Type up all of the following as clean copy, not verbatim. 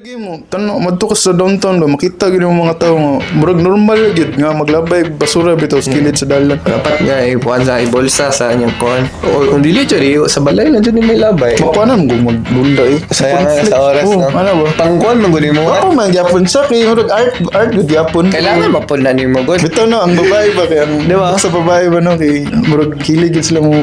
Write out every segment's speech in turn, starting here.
Lagi mo, tanaw, madto ka sa downtown ba, makita gyud yung mga tao nga, murag normal gyud nga maglabay basura bitaw sa kilid sa dalan. Dapat nga ipuan sa ibulsa sa inyong kuan. O kung dili jud sa balay lang jud ni may labay. Makuanan mo magdula eh. Sayang nga sa oras, oh, no? Ano ba? Pangkuan man gud mo. Ako man gyapon sa kay murag art art gud gyapon. Kailangan mapun na nimo gud. Bitaw no, ang babae ba kay ang Di ba? sa babae ba no kay murag kilig gyud sila mo.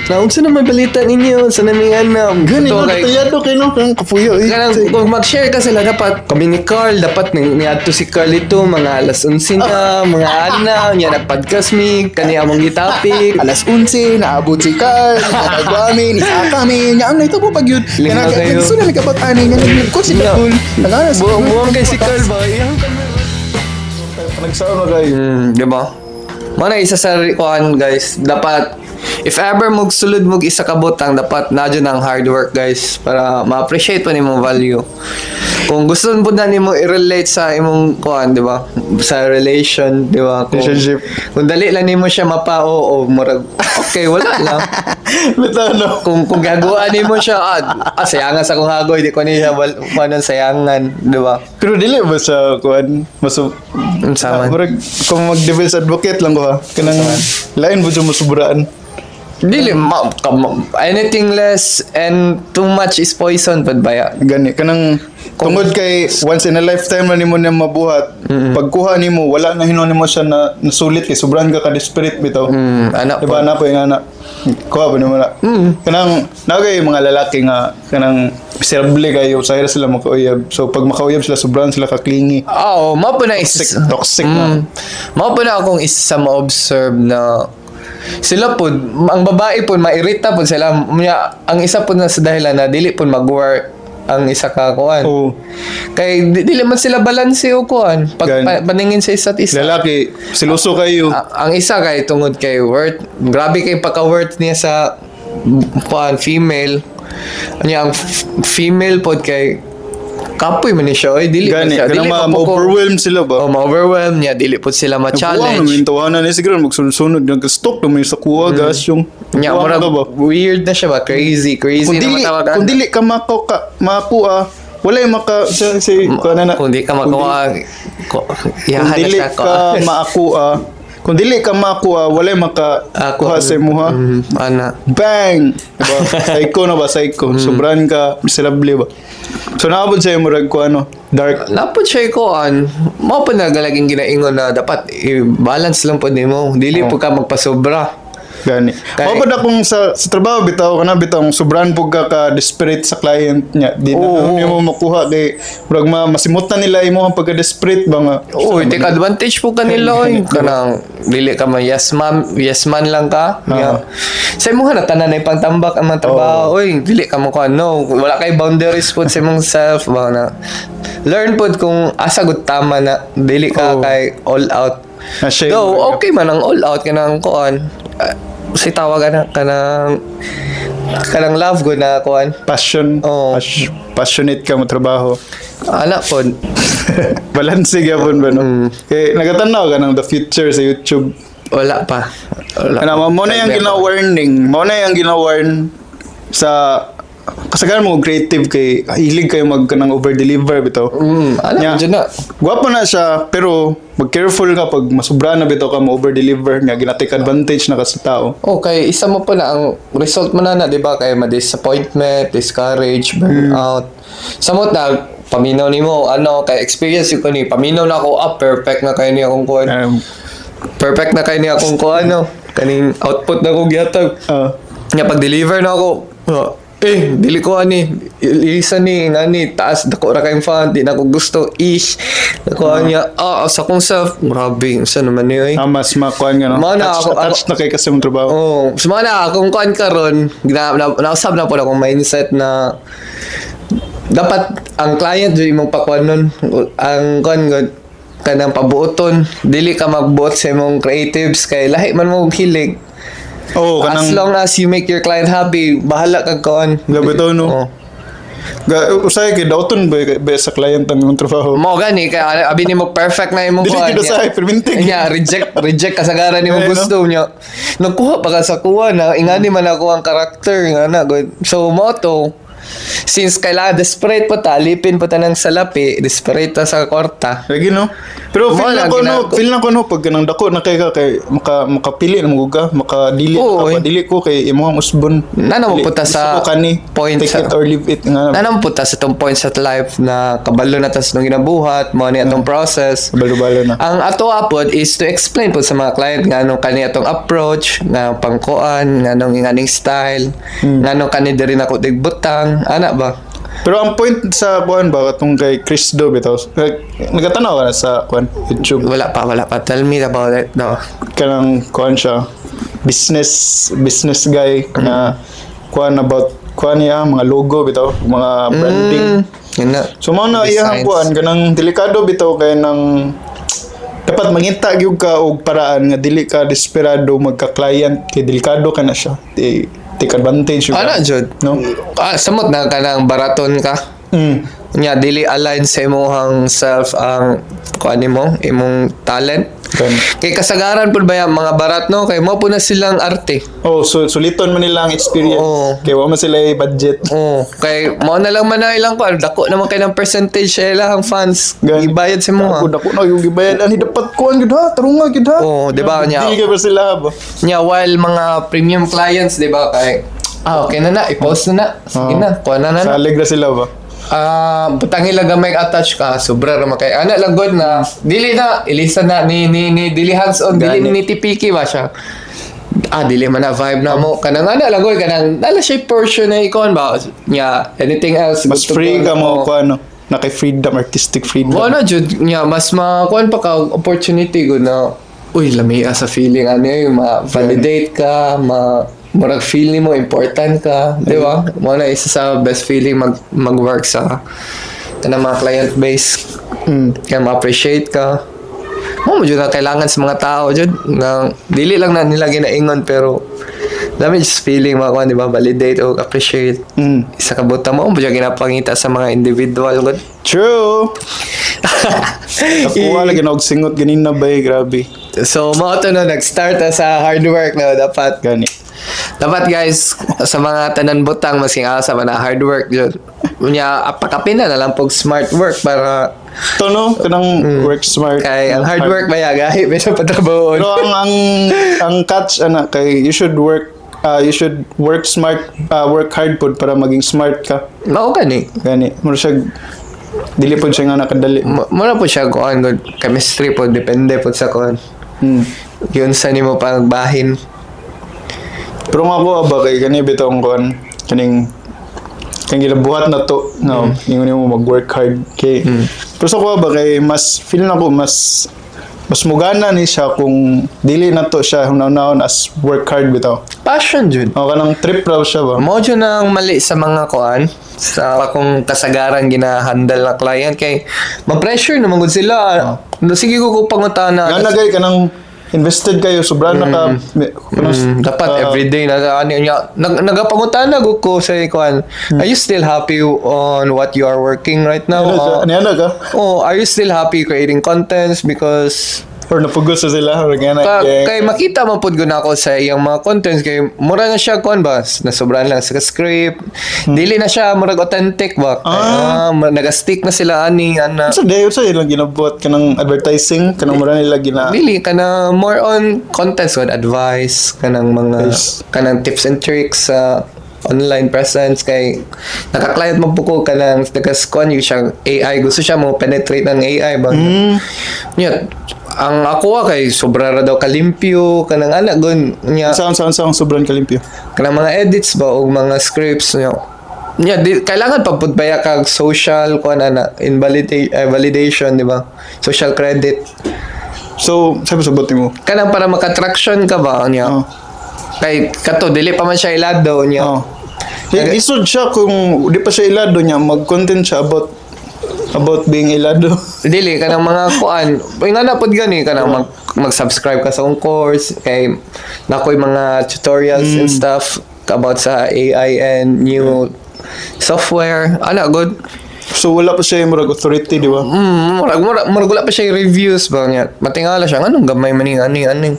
Na unsa na may balita ninyo sa naming ano? Gani Ito no, kay detayado kay no, kang kapuyo eh. Kanang kung mag-share ka sila dapat kami ni Carl dapat niadto si Carl ito mga alas 11 na mga ana niya nag-podcast mi kani among gitapik. Alas 11, naabot si Carl, nagwami, ni kami, niya ang naito po pag yun. Lima Kaya kayo. gusto na may kabataan niya, ko si Nya. Carl. Nagana si Buwang buwang kay si Carl ba? Iyang Nagsaon na kayo. Di ba? Mo na isa sa kuan, guys, dapat if ever magsulod mo isa ka butang, dapat na dyan ang hard work, guys, para ma-appreciate pa nimo value. Kung gusto mo na nimo i-relate sa imong kuan, di ba? Sa relation, di ba? Relationship. Kung dali lang nimo siya mapao o murag okay, wala lang. Bitaw no. Kung gagawa nimo siya, sayangan sa kong hagoy, di ko niya kuan sayangan, di ba? Pero dili ba sa kuan maso Unsa man? Murag kung mag devil's advocate lang ko ha. Kanang lain mo mo sobraan. Dili anything less and too much is poison pud baya. Gani kanang tungod kay once in a lifetime na nimo niya mabuhat. Pagkuha nimo wala na hinuon nimo siya na nasulit kay sobrang ka ka-desperate bitaw. Ana Diba po. na po yung ana. Kuha ba nimo na? Kanang nagay mga lalaki nga kanang miserable kayo sa sila makauyab. So pag makauyab sila sobrang sila ka clingy. Oo, mao po na is Toxic, toxic na. Mao po na akong isa sa ma-observe na sila po, ang babae po, mairita po sila. Nya, ang isa po na sa dahilan na dili po mag-work ang isa ka kuan. Oo. Kay dili man sila balanse o kuan pag Gan- paningin sa isa't isa. Lalaki, siluso kayo. Ang isa kay tungod kay worth, grabe kay pagka-worth niya sa kuan female. Anya ang female pod kay kapoy man ni siya oy, dili man Gani, siya dili kanang pa po ko- ma-overwhelm sila ba? Oh, ma-overwhelm niya, dili po sila Buwang ma-challenge. naman tawanan ni siguro magsunod-sunod nag-stalk naman yung sa kuha gas yung Nya buwang murag ka ba? weird na siya ba, crazy, crazy Kung na dili, matawagan. kung dili ka makuha, wala yung maka si kuha na na. Kung di ka makuha ko, Kung yahan na dili siya ka maakuha, kung dili ka makuha, wala yung makakuha sa imuha. Ana. Bang! Diba? Psycho na ba? Psycho. Sobrang ka miserable ba? So naabot sa'yo murag ko ano, dark. Napod siya kuan. Mao po na galaging ginaingon na dapat i-balance lang po nimo. Dili po ka magpasobra. Gani. Mao pa akong sa trabaho bitaw kana bitaw ang sobrang pug ka ka desperate sa client niya. Di na Oo. nimo makuha kay murag masimutan nila imo ang pagka desperate ba nga. Oo, take advantage po kanila oy. Kanang dili ka man yes ma'am, yes man lang ka. Nga. Sa imo na tanan ay pangtambak ang mga trabaho oy, dili ka mo kuan no. Wala kay boundaries pod sa imong self ba na. Learn pod kung asa gud tama na dili ka kay all out. Na shame. Though okay man ang all out kanang kuan. Si tawag na kanang kanang love good na kuan. Passion. Oo. Passionate ka mo trabaho. Ana pod. Balance gyapon ba no? Kay nagatanaw ka ng The Future sa YouTube. Wala pa. Wala. Kana mo na yung gina-warning. Mo na yung gina-warn sa kasagaran mo creative kay hilig kayo mag kanang over-deliver bitaw. Alam Nya, dyan na. Gwapo na siya, pero mag-careful ka pag masubra na bitaw ka mo-over-deliver nga gina-take advantage na ka sa tao. Oh, kay isa mo pa na ang result mo na na, 'di ba? Kay ma-disappointment, discourage, burnout. Samot na paminaw nimo ano kay experience yung kani paminaw na ako, perfect na kay niya akong kuan. Perfect na kay niya akong kuan no. Kaning output na ko gihatag. Nga pag deliver na ako, dili ko ani, isa ni ngani taas dako ra kayong font, di na ko gusto ish. Nakuha niya, sa akong self, grabe, unsa naman ni oy. Mas makuan ka no. Mao na Attached, ako- attached na kay kasi mong trabaho. Oh, so na akong kuan karon, nausab na po akong mindset na dapat ang client jud imong pakuan nun, ang kuan gud kanang pabuoton, dili ka magbuot sa imong creatives kay lahi man mo og hilig. Oo, As kanang long as you make your client happy, bahala kag kuan. Grabe to, no? Oo. Usay kay dauton ba sa client ang imong trabaho. Mao gani kay abi nimo perfect na imong Dili kuan. gyud usahay, permintig. Nya reject reject kasagaran nimo Eh, no? gusto niya. Nagkuha pa ka sa kuha na ingani man ako ang karakter nga na good. So mo to Since kailangan desperate po ta, alipin po ta ng salapi, desperate ta sa kwarta. Lagi, no? Pero feel Mo na lang ko no, feel na ko no pag kanang dako na kay ka kay makapili na mo ka, makadili Oo, ka, eh. dili ko kay imong usbon. Nana mo Dili- punta gusto sa ko kani, point take it or leave it nga. Nanam po ta sa tong point sa life na kabalo na tas nung ginabuhat, mo ni atong process. Balo-balo na. Ang ato apod is to explain po sa mga client nga anong kani atong approach, nga pangkuan, nga anong nganing style, nga anong kani diri na ko digbutang, ana ba? Pero ang point sa kuan ba katong kay Chris Do bitaw. Nagatanaw ka na sa kuan YouTube? Wala pa, wala pa. Tell me about it, no. Kanang kuan siya, business business guy na kuan about kuan niya mga logo bitaw, mga branding. Yun na. So mao na iyang Designs. kuan kanang delikado bitaw kay nang dapat mangita gyud ka og paraan nga dili ka desperado magka-client kay delikado ka na siya. Take advantage yun ka. Ana jud. No? Ah, samot na kanang baraton ka. Nya dili align sa imong self ang kuan nimo, imong talent. Kan. Kay kasagaran pud ba yung mga barat, no, kay mo po na silang arte. Oh, so suliton man nila ang experience. Oo. Kay wa man sila budget. Oh, kay mo na lang man na ilang kuan, dako naman kay ng percentage sa ilang fans. Gani. Ibayad sa mo. Ako dako na yung gibayad ani dapat kuan gyud ha, tarunga gyud ha. Oo, di ba, niya? Dili ka ba sila ba? Nya while mga premium clients, di ba, kay ah okay na na, i-post na na. Sige na, kuan na na. Na. Salig na sila ba? Ah, butangin lang gamay attach ka, sobra ra man kay ana lang god na dili na ilisa na ni ni ni dili hands on, dili Gani. ni tipiki ba siya. Ah, dili man na vibe na mo kanang ana lang god kanang nala siya portion na ikon ba nya anything else Mas gusto free ko, ka mo oo. kuan no. Na kay freedom, artistic freedom. Wala jud nya mas makuan pa ka og opportunity gud na uy lamia sa feeling ano yung ma-validate ka, ma murag feel nimo important ka, di ba? Mo na isa sa best feeling mag-work sa kanang mga client base. Kaya ma-appreciate ka. Mo mo jud ang kailangan sa mga tao jud nga dili lang na nila ginaingon pero dami just feeling mga kuan, di ba, validate o appreciate. Isa ka buta mo mo jud ginapangita sa mga individual gud. True. Ako lagi na og singot ganina bay, grabe. So, mao to no, nag-start na sa hard work na dapat. Gani. Dapat guys, sa mga tanan butang, masking asa man na hard work jud. Unya, apakapin na na lang pog smart work para To no, kanang work smart. Kay ang hard work ba ya gahi medyo patrabaho. Pero ang catch ana kay you should work smart, work hard pod para maging smart ka. Mao gani. Gani. Mura siya dili pod siya nga nakadali. Mura po siya kuan good chemistry po, depende po sa kuan. Yun sa nimo pagbahin. Pero nga ako ba kay kani bitaw ang kuan kaning kang ginabuhat na to no, ingon nimo mag-work hard kay pero sa kuha ba kay mas feel na ko mas mas mugana ni siya kung dili na to siya hunaw-unahon as work hard bitaw. Passion jud. O kanang trip raw siya ba? Mo jud ang mali sa mga kuan sa akong kasagaran gina-handle na client kay ma-pressure naman gud sila. Sige ko pangutana. Nga na kay kanang invested kayo sobra na ka kanang, Dapat everyday na ano niya nagapangutana gud ko sa kuan. Are you still happy on what you are working right now? Ano siya? Ano yan ka? Oh, are you still happy creating contents because Or napugos na sila or nga na kay makita man pud gud nako sa iyang mga contents kay mura na siya kuan ba nasobran lang sa script, dili na siya murag authentic ba kay, naga-stick na sila ani ana. Sa dayon sa ilang ginabuhat kanang advertising kanang mura nila gina Dili kana more on contents good advice kanang mga kanang tips and tricks sa online presence kay naka-client man po ko kanang nagas-kuan yung siya AI, gusto siya mo penetrate ng AI ba. Nya ang ako ah, kay sobra ra daw kalimpyo kanang ana gun nya. Saan saan saan sobrang kalimpyo? Kanang mga edits ba o mga scripts nya. Nya di, kailangan pa pud baya kag social kuan ana invalidate validation, di ba, social credit. So sabi sa mo Kanang para maka-traction ka ba niya. Kay kato dili pa man siya ilado niya. Oh. Isod siya kung di pa siya ilado niya, mag-content siya about being ilado. Dili kanang mga kuan nga na pod gani kanang mag-subscribe ka sa akong course kay nakoy mga tutorials and stuff about sa AI and new software ana good. So wala pa siya murag authority, di ba? Murag wala pa siya reviews ba niya. Matingala siya, anong gamay man ni ani ani.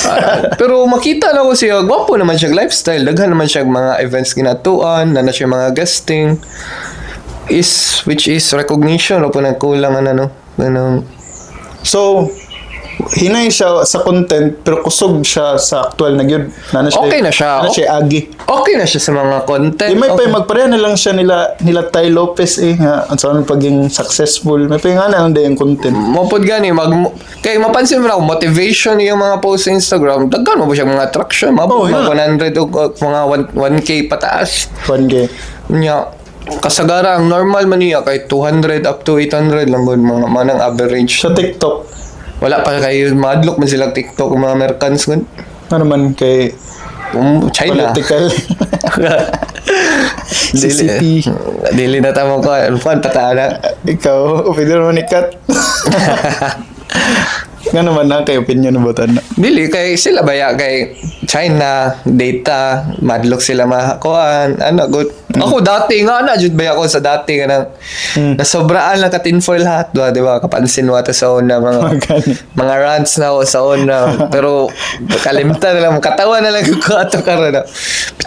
Ah, pero makita na ko siya, gwapo naman siya lifestyle, daghan naman siya mga events ginatuan, na siya mga guesting is which is recognition o po nagkulang ano ano. So hinay siya sa content pero kusog siya sa actual na gyud. Na siya, Okay na siya. Na siya agi. Okay na siya sa mga content. Di may pa magpareha na lang siya nila nila Tai Lopez eh nga ang saan paging successful. May pa nga na lang yung content. Mopod gani mag kay mapansin mo na motivation yung mga post sa Instagram, daghan mo ba siya mga traction, mabot Oh, mga yeah. 100 o mga 1, 1K pataas. 1K. Nya, kasagara ang normal man niya kay 200 up to 800 lang gud mga manang average. Sa TikTok, Wala pa kayo madlok man sila TikTok mga Americans gud. ano man kay China. political. Dili, CCP. dili na tamo ko. Ano pa na. Ikaw, opinion mo ni Kat. Nga naman na kay opinion mo ba na? Dili kay sila baya kay China data madlok sila makuan ano good. Ako dati nga na jud baya ako sa dati kanang nasobraan lang ka tinfoil hat ba, di ba? Kapansin mo ata sa una mga Magani. mga rants na ako sa una, pero kalimtan na lang, katawa na lang ko ato karon na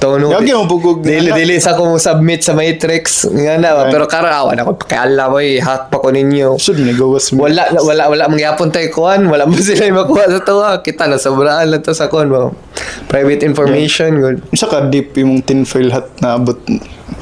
bitaw no. Gagi mo pugog. Dili dili sa ko mo submit sa Matrix nga na ba? Pero karon awan ako pakialam oy, hack pa ko ninyo. Sud ni gawas mo. Wala wala wala mangyapon tayo kuan, wala mo sila makuha sa tuwa. Kita na sobraan lang to sa kuan ba. Private information good. Isa ka deep imong tinfoil hat na abot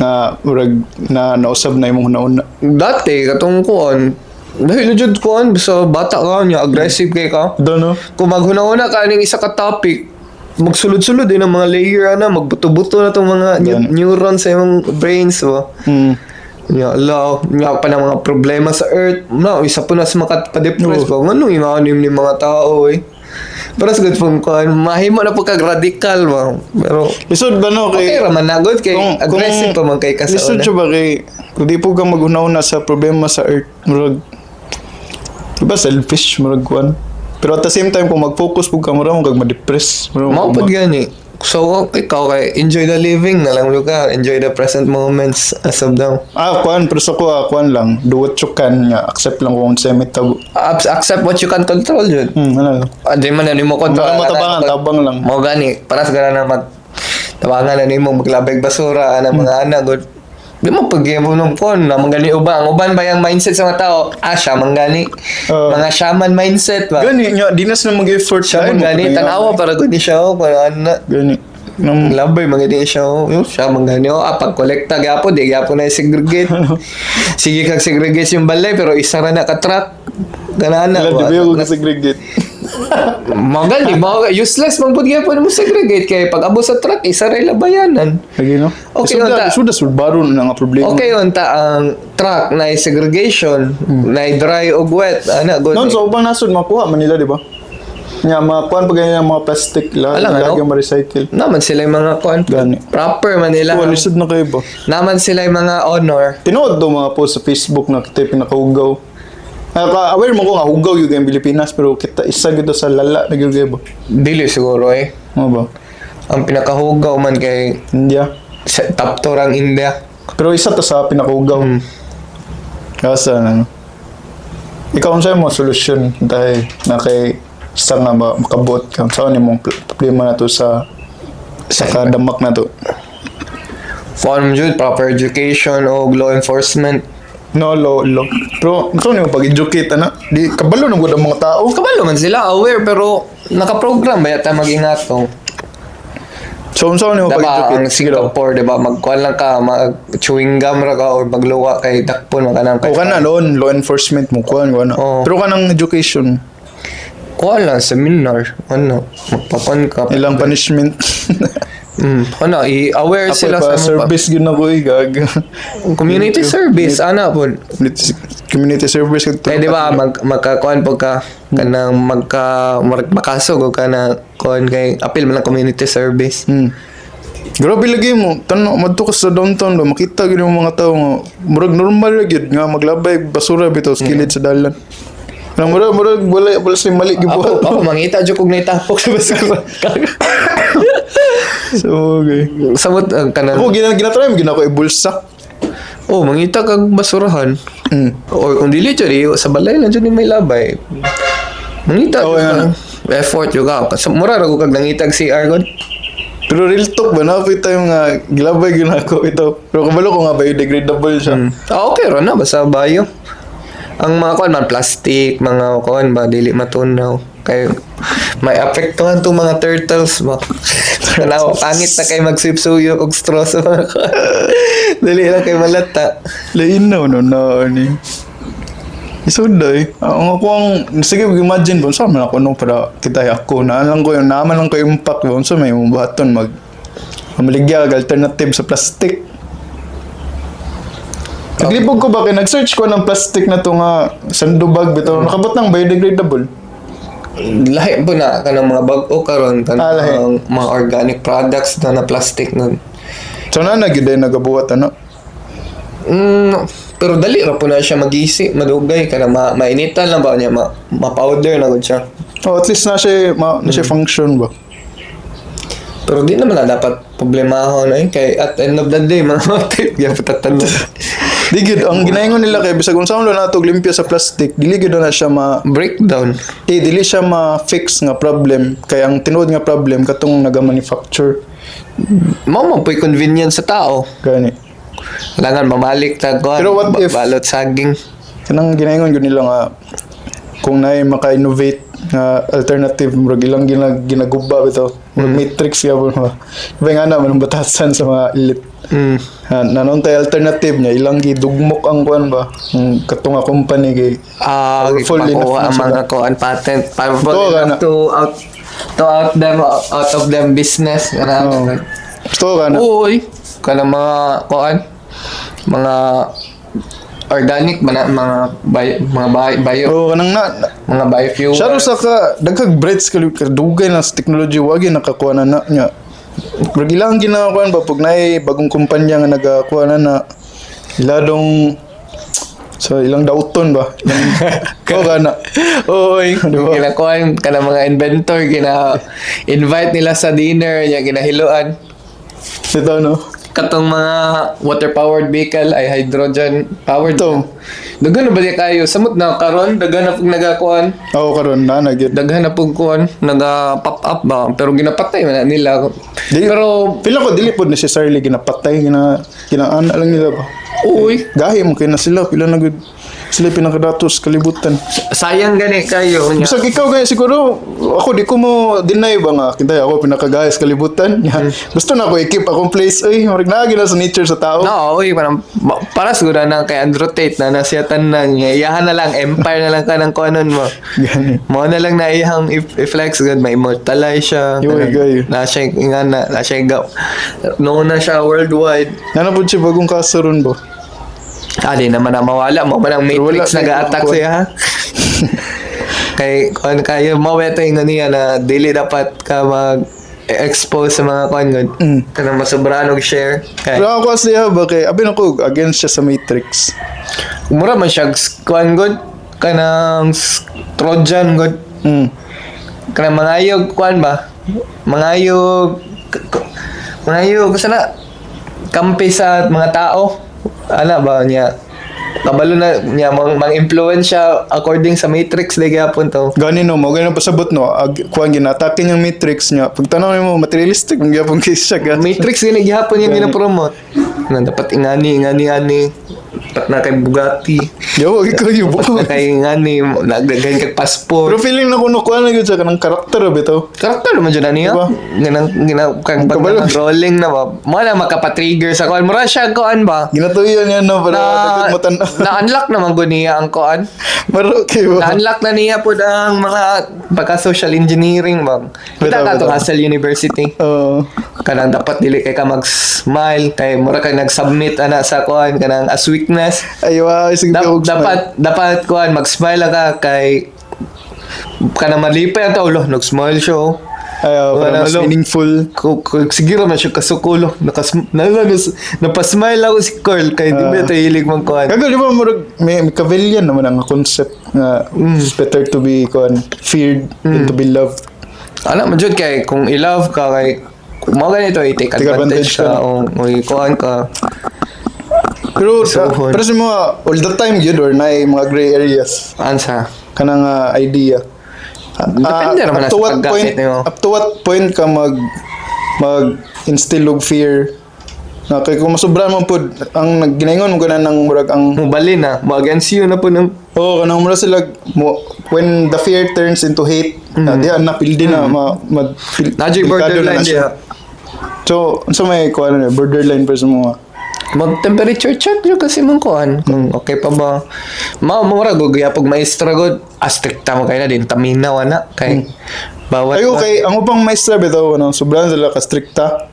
na murag na nausab na imong hunauna. Dati katong kuan, dahil jud kuan sa bata ka niya aggressive kay ka. Doon no? Kung maghuna-huna ka aning isa ka topic, magsulod-sulod din ang mga layer ana, magbuto-buto na tong mga neurons sa imong brains ba. Nya ala, nya pa ng mga problema sa earth. No, isa po na sa makapadepress ba. Ngano inanim ni mga tao eh. Pero sa good phone ko, mahimo na po kag radical ba. Pero Lisod ba no okay kay ra man na good kay aggressive pa man kay ka sa Lisod una. siya ba kay kung di po ka maghuna-huna sa problema sa earth, murag diba selfish murag kuan. Pero at the same time kung mag-focus po ka murag mo kag ma-depress. Murag Mao mo pud gani. So ikaw kay enjoy the living na lang ka, enjoy the present moments as of now. Ah, kuan pero sa ko ah, kuan lang, do what you can nga, accept lang kung unsa may tabo. Accept what you can control yun. Ano lang. Ah, di man na nimo control. Wala mo tabangan, tabang lang. Mao gani, para sa na mag tabangan na nimo maglabeg basura ana mga ana good. Di mo pag mo nung kon na manggani uban. Ang uban ba yung mindset sa mga tao? Ah, siya manggani. Oo. Mga shaman mindset ba? Gani nya di na sila mag-effort Siya manggani tanawa para gud ni siya oh, para ana. Gani. Nang Labay mga di siya oh. Yung siya manggani oh. Ah, pag kolekta gyapon di gyapon na segregate. Sige kag segregate yung balay pero isa ra na ka truck. Ganana wala ba? di ba ko segregate. Magali, mga useless man pud gyapon mo segregate kay pag abo sa truck isa ra labayanan. Lagi no. Okay, Suda, unta. suda sulbaro na nga problema. Okay unta ang truck na segregation, na dry og wet, ana good. Noon sa ubang nasod makuha Manila, di ba? Nya mga kuan pag ganyan mga plastic la, Alam, lagi ano? ma-recycle. Naman sila yung mga kuan. Gani. Proper man nila. Wala lisod na kayo ba? Naman sila yung mga honor. Tinuod do mga post sa Facebook na kita pinakahugaw. Aware mo ko nga hugaw yung ang Pilipinas pero kita isa gyud to sa lala na gyud kayo ba? Dili siguro eh. Ano ba? Ang pinakahugaw man kay India. sa top tour ang India. Pero isa to sa pinakahugaw. Kasa ano. Ikaw unsa mo solusyon dahil na kay isa nga makabuot ka. Saan imong problema na to sa kadamak na to? Form jud proper education o law enforcement. No, lo, lo. Pero, ito nimo pag-educate, ana. Di, kabalo na gud ang mga tao. Kabalo man sila aware pero nakaprogram ba yata mag-ingatong. So, unsa nimo Diba, pag-educate? ang Singapore, diba, magkuhan lang ka, mag chewing gum ra ka or magluwa kay dakpon makanang O kana law, law enforcement mo kuan kuan. Oo. Pero kanang education, Kuhan lang seminar, ano, magpapan ka. ilang punishment. Ano, i-aware Ako sila pa sa mga service gyud na ko eh, gag. community service, ana po. Community service kag Eh, di ba, magkakuan po ka, kanang makasog o ka na, kuan kay, appeal man lang community service. Grabe lagi mo, tan madto ka sa downtown ba makita gyud yung mga tao nga murag normal ra gyud nga maglabay basura bitaw sa kilid sa dalan. Nang murag wala sila mali Ako, gibuhat. ako, mangita jud kog naitapok sa basura. So okay. Samot, ang kanang, Ako ginatry mo ginako ibulsa. Oh, mangita kag basurahan. Or kung dili jud, eh, sa balay lang jud ni may labay. Mangita Oo, jud yan. ka. Effort jud ka. Mura ra ko kag nangitag CR gud. Pero real talk ba, napit tayo nga gilabay gyud ako ito. Pero kabalo ko nga biodegradable siya. Ah, okay ra na basta bayo. Ang mga kuan man plastic, mga kuan ba dili matunaw. Kay may apektuhan tong mga turtles ba. Kanaw pangit na kay magsuyop-suyop og straw sa mga kuan. Dili lang kay malata. Lain na no na ani. Isod eh. Ang ako ang sige imagine ba sa man ako no para kita ako na lang ko yung naman lang ko impact ba unsa may imong buhaton mag mamaligya og alternative sa plastic. Naglibog ko ba kay nag-search ko ng plastic na to nga sandubag bitaw nakabot ng biodegradable. Lahi po na kanang mga bag-o karon Ah, lahi. kanang mga organic products na na plastic nun. So na na gyud ay nagabuhat ano. Pero dali ra po na siya magisi, madugay kana mainitan lang ba niya, ma-powder na gud siya. Oh, at least na siya na siya function ba. Pero di naman na dapat problemahon ay kay at end of the day mga matay gyapon tatanong. Di gyud ang ginaingon nila kay bisag unsa man nato limpyo sa plastic, dili gyud na siya ma Breakdown. Eh, dili siya ma-fix nga problem kay ang tinuod nga problem katong naga-manufacture. Mao man po'y convenience sa tao. Gani. Kailangan mamalik ta kuan. Pero what if- balot saging. Kanang ginaingon gyud nila nga kung naay maka-innovate nga alternative murag ilang ginaguba bitaw. Murag Matrix gyapon ba. Diba nga naman ang batasan sa mga elite. Ha, nanon tay alternative niya ilang gidugmok ang kuan ba ang katong nga company kay Ah, powerful enough makuha na ang sila. mga kuan patent. Powerful Ito, enough gana. to out them out of them business. Kana. Oo. Gusto ka na. Uy, kana mga kuan mga organic ba na, mga bio, mga bio, Oo, kanang na, mga biofuel. Siya sa ka daghang breads kadugay na sa technology wagi nakakuha na na niya. Murag ilang ginakuan ba pag naay bagong kumpanya nga nagakuha na na iladong sa ilang dauton ba? Ilang, oh, kana. Uy, Di ba? ginakuan kana mga inventor gina invite nila sa dinner niya ginahiluan. Ito no. Katong mga water powered vehicle ay hydrogen powered. Ito. Daghan na ba di kayo? Samot na karon daghan na pug nagakuan. Oo karon na na gyud. Daghan na pug kuan, naga pop up ba pero ginapatay man na nila. Di, Pero feel ako dili pod necessarily ginapatay ginaana lang nila ba. Uy, Gahi mo kay na sila pila na gud sila pinakadatos kalibutan. Sayang gani kayo nya. Bisag ikaw gaya siguro ako di ko mo deny ba nga kita ako pinakagaya sa kalibutan. Ya, gusto na ako i-keep akong place oy. Murag naa na sa nature sa tao. No, uy, parang para siguro na kay Andrew Tate na nasiya tanan niya. Iyahan na lang, empire na lang ka ng kuanon mo. Gani. Mo na lang na iyang i-flex gud, ma-immortalize siya. Yoy, gay. Na siya nga na, na siya ga. Noon na siya worldwide. Nana pud siya bagong kaso ron ba? Ah, di naman na mawala mo man ang Pero wala Matrix na nag-attack yung siya ha. Kay kuan kayo mo beto yung niya na dili dapat ka mag expose sa mga kuan gud. Kanang masobrahan og share. Kay Pero ako kasi ba kay abi na ko against siya sa Matrix. Mura man siya kuan gud kanang Trojan gud. Kanang mangayog kuan ba? Mangayog mangayog sana kampi sa mga tao. Ana ba niya? Kabalo na niya mang influence siya according sa Matrix di gyapon to. Gani no mo gani pasabot no ag kuan ginatake niyang Matrix niya. Pag tanaw nimo materialistic man gyapon kay siya ga. Matrix gani gyapon yung Gani. gina-promote. Na dapat ingani ingani ani. Dapat na kay Bugatti. Yo, ikaw yung Dapat na kay ingani nagdaghan kag passport. Pero feeling na kuno kuan na gyud siya kanang karakter ba bitaw. Karakter naman dyan niya. Diba? Ginang gina kang pag Kabalo. rolling na ba. Mo na makapa-trigger sa kuan. Mura siya kuan ba? Ginatuyo niya no para Na dagod mo tan-aw. na-unlock naman gud niya ang kuan. Maro kay ba? Na-unlock na niya po ang mga pagka social engineering ba. Kita Bitaw, ka to bitaw. Hustle University. Oo. Kanang dapat dili kay ka mag-smile kay mura kay nag-submit ana sa kuan kanang as weakness. Ay wow, sige og smile. Dapat dapat kuan mag-smile ka kay kanang malipay ang tao lo nag-smile siya oh. Ay, oh, para Wala, mas lo. meaningful. Sige ra man siya kasukulo napasmile ako si Carl kay di ba ito hilig man kuan. Kago di ba murag may Machiavellian naman ang concept nga it's better to be kuan feared than to be loved. Ano man jud kay kung i-love ka kay kung mo ganito i-take Take advantage advantage ka ka. o kuan ka. Pero Suhon. Pero sa mga all the time gyud or naay mga gray areas Ansa? Kanang idea. Depende naman up na to sa what paggamit point nimo. Up to what point ka mag mag instill og fear na kay kung masubra man pud ang ginaingon mo ganan ng murag ang Mubalin na, mo against you na po ng Oh, kanang mura sila mo when the fear turns into hate, na diha na pildi na ma, ma Mm. Naa juy delikado borderline na siya. diha. So, unsa may kuan na borderline pa sa mga Mag-temperature check jud kasi mong kuan. Kung okay pa ba. Mao mo ra gud gyapog maestra gud. Ah, strikta mo kay na din taminaw ana kay bawat Ay, okay, ang ubang maestra bitaw ano, sobrang sila ka-strikta.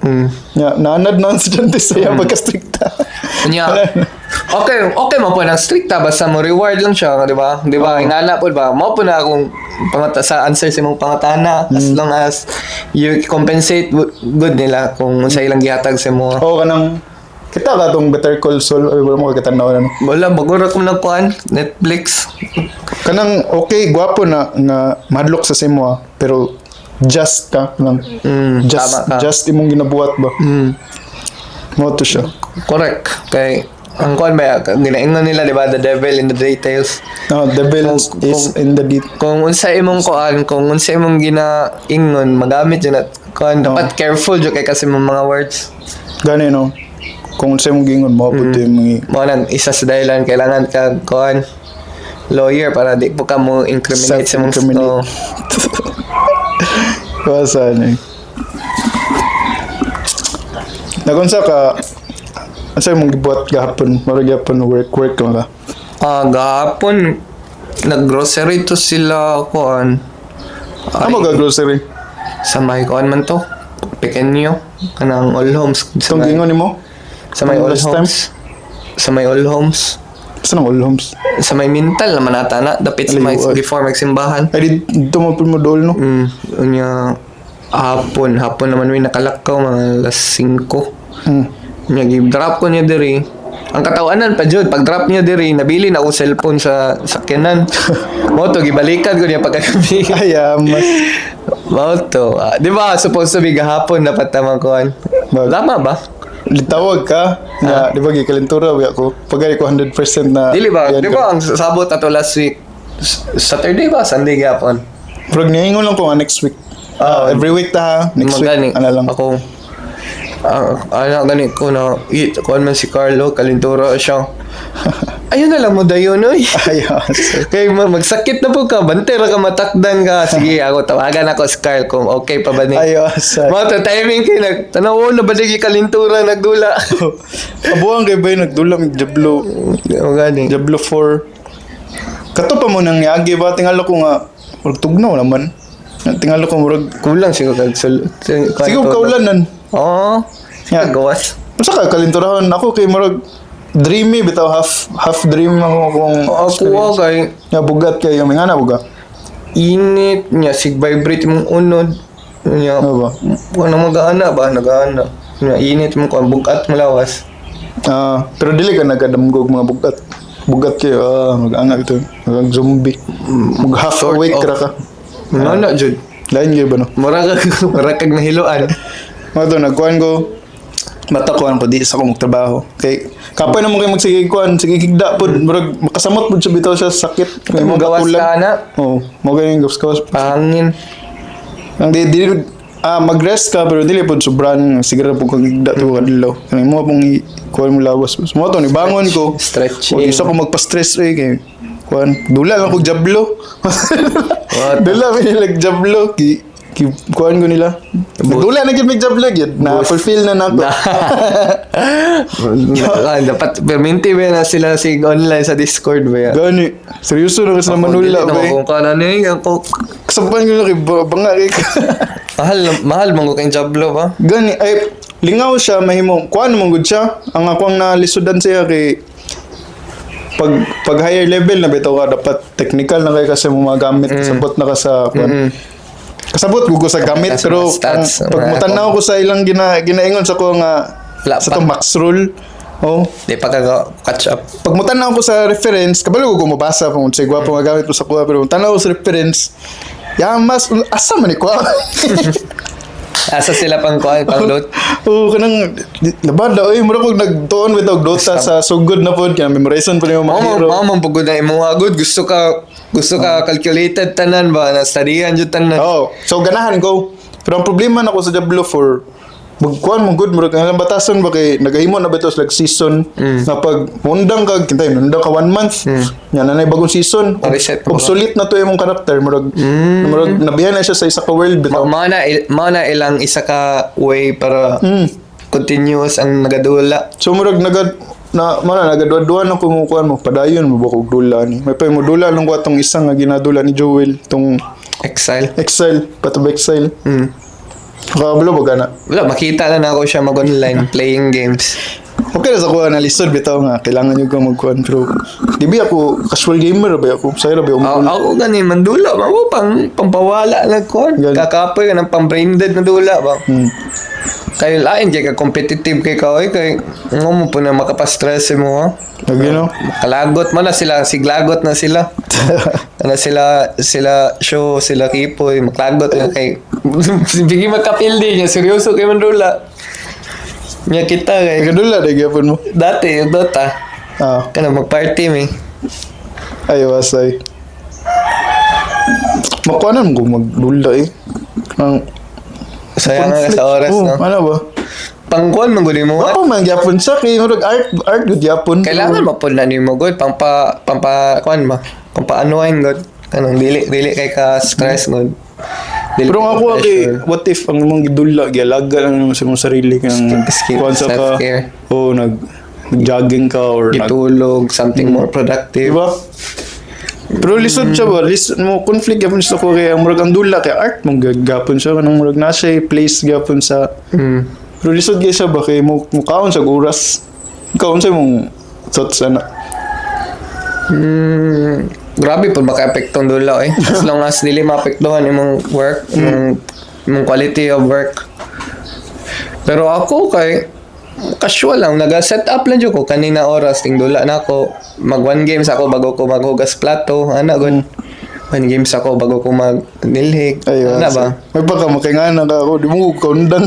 Nya, naanad na ang estudyante sa iya pagka-strikta. Nya. Okay mo po nang strikta basta mo reward lang siya, di ba? Di ba? Ingana po ba? Mo po na akong pangata sa answer sa imong pangatana as long as you compensate good nila kung sa ilang gihatag sa mo. Oo, kanang kita ka tong Better Call Saul, ay wala mo kakatanaw ano. Wala bagura ko nagkuan Netflix. Kanang okay, gwapo na nga mahadlok sa simo ah, pero just ka lang. Just Tama ka. Just imong ginabuhat ba. Mo to siya. Correct. Kay ang kuan ba ginaingon nila, di ba, the devil in the details. No, devil is in the deep. Kung unsa imong kuan, kung unsa imong ginaingon, magamit jud at kuan dapat careful jud kay kasi mong mga words. Gani no. Kung sa imong gingon mo pud yung mga Mo nang isa sa dahilan kailangan ka kuan lawyer para di po ka mo incriminate sa mong Self-incriminate. Oh. Basta ano eh. Nagunsa ka unsa imong gibuhat gahapon? Mura gihapon work work lang ka. Ah, gahapon naggrocery to sila kuan. Amo ka grocery? Sa may kuan man to. Pequeño kanang all homes sa Itong may, gingon nimo? Sa may all last time? homes. Sa may all homes. Sa nang all homes? Sa may Mintal naman ata na dapit sa may Aliw, ay. before magsimbahan. Ay, dito mo mo dool no? Unya hapon, hapon naman may nakalakaw mga alas 5. Nya gi-drop ko niya diri. Ang katawanan pa jud, pag drop niya diri, nabili na ako cellphone sa sakyanan. Mo to gibalikan ko niya pagkagabi. Ay, mas Mao to. Ah, di ba supposed to be gahapon dapat tamang kuan. Tama ba? Litawag ka nga, di ba gikalentura ba ako? Pagay ko 100% na Dili ba? yan Di ka. ba ang sabot ato last week? Saturday ba? Sunday gahapon? Pero niingon lang ko nga next week. Ah, every week ta ha. Next week, Magani. ano lang. Ako, ah, ano, gani ko na, kuan man si Carlo, kalintura siya. Ayun na lang mo dayon, oy. Ay, mas. Kay magsakit na po ka, bantay ra ka matakdan ka. Sige, ako tawagan ako si Carl kung okay pa ba ni. Ay, mas. Mga to timing kay nag tanaw na ba di kalintura nagdula. Abuang kay bay nagdula mig Diablo. O gani. Diablo 4. Kato pa mo nang niagi ba tingalo ko nga murag tugnaw naman. Tingalo ko murag Kulang siguro kag sul. siguro kaulanan. Oo. Yeah. Gawas. Unsa ka kalinturahan ako kay murag dreamy bitaw, half half dream ako kung Ako kay nga bugat kayo may nga na buga. Init niya sig vibrate imong unod. Niya. Ano ba? Ano magaana ba nagaana. Niya init mo kuan bugat malawas. Ah, pero dili ka nagadamgog mga bugat. Bugat kayo, mag-anga ito. Mag zombie. Mag half Sort awake of. ra ka. No na jud. Lain gyud ba no? Mura kag nahiloan. Mga to, nagkuhan ko, mata kuhan ko, di sa ko magtrabaho. Kay, kapoy na mo kayo magsige kuhan, sige higda po, murag, makasamot po siya bitaw siya sa sakit. May mga Gawas kulang. ka na. Oo, mo ganyan gawas gawas. Pahangin. Ang di, di, mag-rest ka, pero dili po sobrang, sige ra po kag higda to kadlaw. Kanang mo pong kuhan mo lawas. So, mo to, nibangon ko. Stretching. Huwag isa ko magpa-stress eh, kay, kuhan, dula lang kog jablo. What? Dula mi nila jablo, ki, ki, kuhan ko nila. Dula na gyud mig jablo gyud, na fulfill na nako. Ah, dapat perminti ba na sila sig online sa Discord ba ya? Gani, seryoso na kasi naman Dili nula na ba eh. kung kana ni ako Kasampan ko na kay banga kay ka. mahal mahal man ko kay Jablo ba? Gani, ay, lingaw siya, mahimo. Kuan mo gud siya. Ang ako ang nalisudan siya kay pag pag higher level na bitaw ka dapat technical na kay kasi mo magamit kasabot na ka sa kuan. Kasabot gugo sa gamit Sa pero mga stats, ang, pag mga mutanaw ko sa ilang ginaingon sa ko nga Wala sa pa. tong max rule. Oh, Di pa ka catch up. Pag mutanaw ko sa reference, kabalo ko mabasa kung sa gwapo nga gamit ko sa kuha, pero mutanaw ko sa reference, ya mas asa man ni kuha. Asa sila pang kuan, pang loot. Oo, kanang labada oy, mura kog nagtuon bitaw Dota sa sugod na pod kaya memorization pa nimo mga Mao hero. Mao man pugod na imong good gusto ka calculated tanan ba na studyhan jud tanan. Oo. So ganahan ko. Pero ang problema nako sa Diablo 4, magkuan mo good, murag ang batason ba kay nagahimo na ba ito like season na pag mundang ka kintay mundang ka one month nya na bagong season. Pa-reset mo ba? Obsolete na to imong karakter, murag nabihan na siya sa isa ka world bitaw. Mao na ilang isa ka way para continuous ang nagadula. So murag naga na mana nagaduwa-duwa na kung kuan mo padayon mo ba kog dula ni may pa mo dula lang ko atong isang nga ginadula ni Joel tong Exile. Exile, Path of Exile. Nakabalo ba gana? Wala, makita lang ako siya mag-online playing games. Okay na sa kuha na lisod bitaw nga kailangan nyo ka magkuhan, pero di ba ako casual gamer ba ako sayra ba ako? Ako gani mandula ba pang pampawala lang ko. Gani. Kakapoy ka ng pang brain dead na dula ba. Kay lain kay ka competitive kay ka oy, kay ngo mo po na makapa-stress mo ha. Lagi no. Kalagot man na sila, siglagot na sila. Ano sila sila show sila Kipoy maklagot na kay bigi magkapildi niya seryoso kay mandula. Nya kita kay Nagdula na gyapon mo. Dati yung Dota kana magparty mi. Ay wasay. Makuanan ko magdula eh. Ang Sayang nga sa oras oh, no. Ano ba? Pangkuan man gud mo. Ako man gyapon siya kay murag art art gud gyapon. Kailangan mapud na nimo gud pangpa pampa kuan ba? Pampa-unwind gud. Kanang dili dili kay ka stress gud. Dili Pero kay nga ka ako kay pressure. what if ang imong gidula gialaga lang nimo sa imong sarili kang kuan sa ka. Self-care. Oh, nag jogging ka or nag Gitulog, something more productive. Diba? Pero lisod siya ba? Lisod mo conflict gyapon sa ko kay ang murag ang dula kay art mong gapon siya kanang murag na siya place gyapon sa Pero lisod gyud siya ba kay mo mukaon sa oras. Ikaw, unsa imong thoughts ana? Grabe po maka-epekto ang dula eh. As long as dili maapektuhan imong work, imong quality of work. Pero ako kay casual lang naga-set up lang jud ko kanina oras ting dula na ako, mag one games ako bago ko maghugas plato ana gud, one games ako bago ko mag nilhig Ay, ana ba. May baka makingana ka ako, di mo ko kaundang.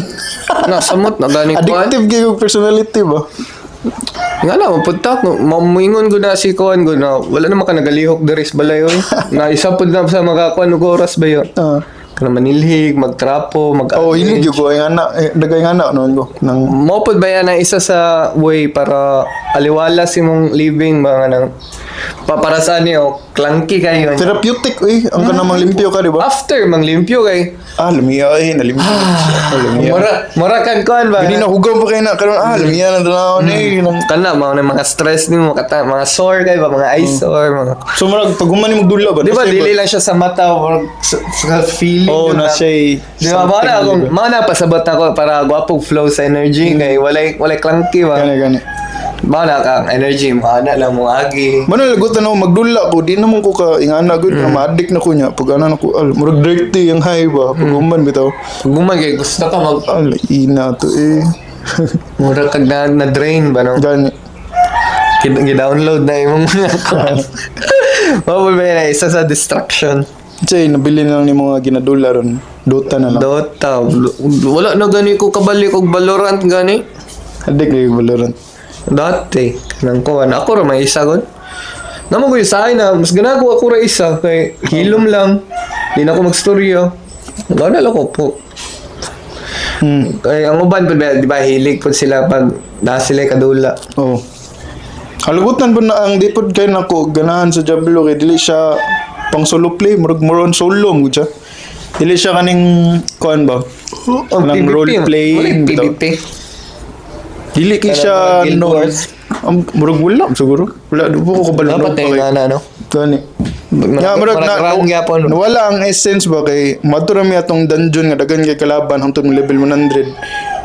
Na samot na gani kuan. Addictive kay yung personality ba? Nga na mapunta ko mamuingon ko na si kuan ko na wala naman ka nagalihok diri sa balay oy na isa pud na sa mga kuan og oras ba yun Ah. kana manilhig, magtrapo, mag Oh, hilig gyud ko ay anak, eh, dagay nga anak noon ko nang Mo pud ba yan ang isa sa way para aliwalas imong living ba nga nang pa, para sa niyo clunky kayo? Therapeutic uy, ang kanang limpyo ka, di ba? After manglimpyo kay Ah, lumiya ay, nalimpyo. Ah, lumiya. Mura mura kag kuan ba? Hindi na hugaw pa kayo na karon, ah, lumiya na tanawon eh. Kana mao na mga stress nimo kata mga sore kay ba, mga eye sore, mga So murag pag human ni magdula ba? Di ba dili lang siya sa mata or sa feeling Oh, yun na siya. Di ba mao na akong mao na pasabot ako para gwapong flow sa energy kay walay walay clunky ba. Gani gani. Mao na kang energy mo ana lang mo agi. Mano lagutan ako magdula ko, di naman ko ka ingana gud na ma-addict na ko niya. Pag ano na ko, al, murag dirty ang high ba pag human bitaw. Pag gumagay gusto ka mag Al, ina to eh. Mura kag na drain ba no? Gani. Gi-download na imong mga kuan. Mao ba na isa sa distraction. Chay, nabili na lang ni mga ginadula ron. Dota na lang. Dota. Wala na gani ko kabalik og Valorant gani. Addict na yung Valorant. Dati nang kuan ako ra may isa gud. Namo ko yung sa akin na mas ganago ako ra isa kay hilom lang. Di na ako magstorya. Wala lang ko po. Kay ang uban pud ba, di ba hilig pud sila pag na sila kadula. Oh. Halugutan po na ang di pod kay nako ganahan sa Diablo kay dili siya pang solo play, murag more on solo mo siya. Dili siya kaning kuan ba? Ang Kanang PvP, role playing wala yung bitaw. PvP. Dili kay Kanang siya mga Guild no. Wars. Ang murag wala siguro. Wala di po ko kabalo. Dapat eh, nga na, no? Gani. Ya, murag na, Murag gyapon. nawala ang essence ba kay madto ra mi atong dungeon nga daghan kay kalaban hangtod mo level 100.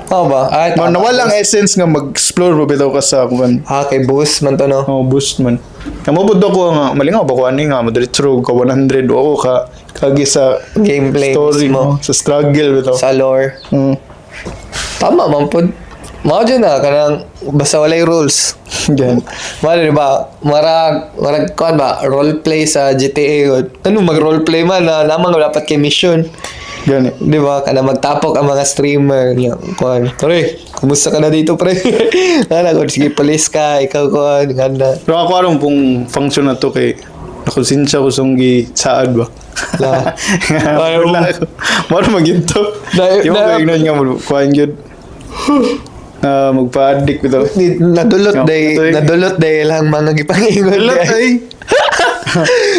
Oo ba? Ay, Ma, tama. nawala ang essence nga mag-explore ba bitaw ka sa kuan. Ah, kay boost man to, no? Oh, boost man. Kamo pud ako nga malingaw ba ko ani nga madiretso ka 100 o ako ka kagi sa Gameplay story mismo. mo, sa struggle bitaw. Sa lore. Tama man pud. Mao dyan na, kanang basta walay rules. Gan. Mao di ba? Marag, marag kuan ba? Roleplay sa GTA. Ano mag roleplay man na lamang dapat kay mission. Gani. Di ba? Kana magtapok ang mga streamer niya. Kuan, pre, kumusta ka na dito, pre? Ana ko sige, police ka, ikaw kuan, ganda. Pero ako aron pong function na to kay nakonsensya ko song gi saad ba. La. Ay, wala ko. Maro maginto. Di mo ko ignon nga mo kuan gyud. Na magpa-addict bitaw. Nadulot No, day, ito eh. nadulot day lang mga gipangingon. Dulot ay.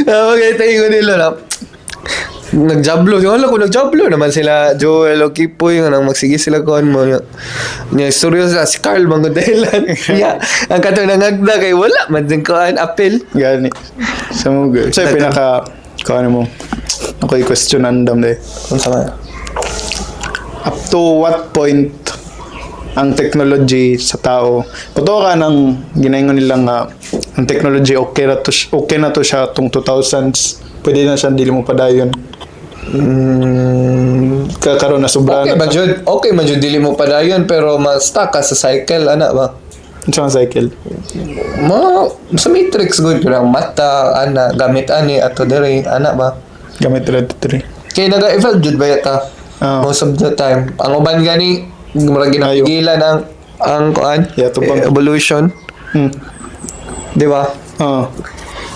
Ah, okay, tayo nila na. Nagjablo. Yung wala ko, nagjablo naman sila. Joel o Kipoy, nga nang magsige sila kuan mo. Nya, istorya sila, si Carl, mga dahilan. Nya, ang katong nangagda kay wala, man din kuan, apel. Gani. Sa mo gyud. Sa pinaka kuan mo. Ako i-question andam day. Unsa man? Up to what point ang technology sa tao? Totoo ka ng ginaingon nila nga ang technology okay na to, okay na to siya tong 2000s, pwede na siya dili mo padayon kakaroon na sobra Okay na. Man jud, okay man jud dili mo padayon pero ma-stuck ka sa cycle ana ba? Sa mga cycle. Mo sa Matrix good kanang mata ana gamit ani ato diri ana ba? Gamit red 3. Kay naga-evolve jud ba yata? Ah. Most of the time. Ang uban gani murag ginapigilan ang kuan, Yeah, tubang. eh, evolution, di ba? Ah.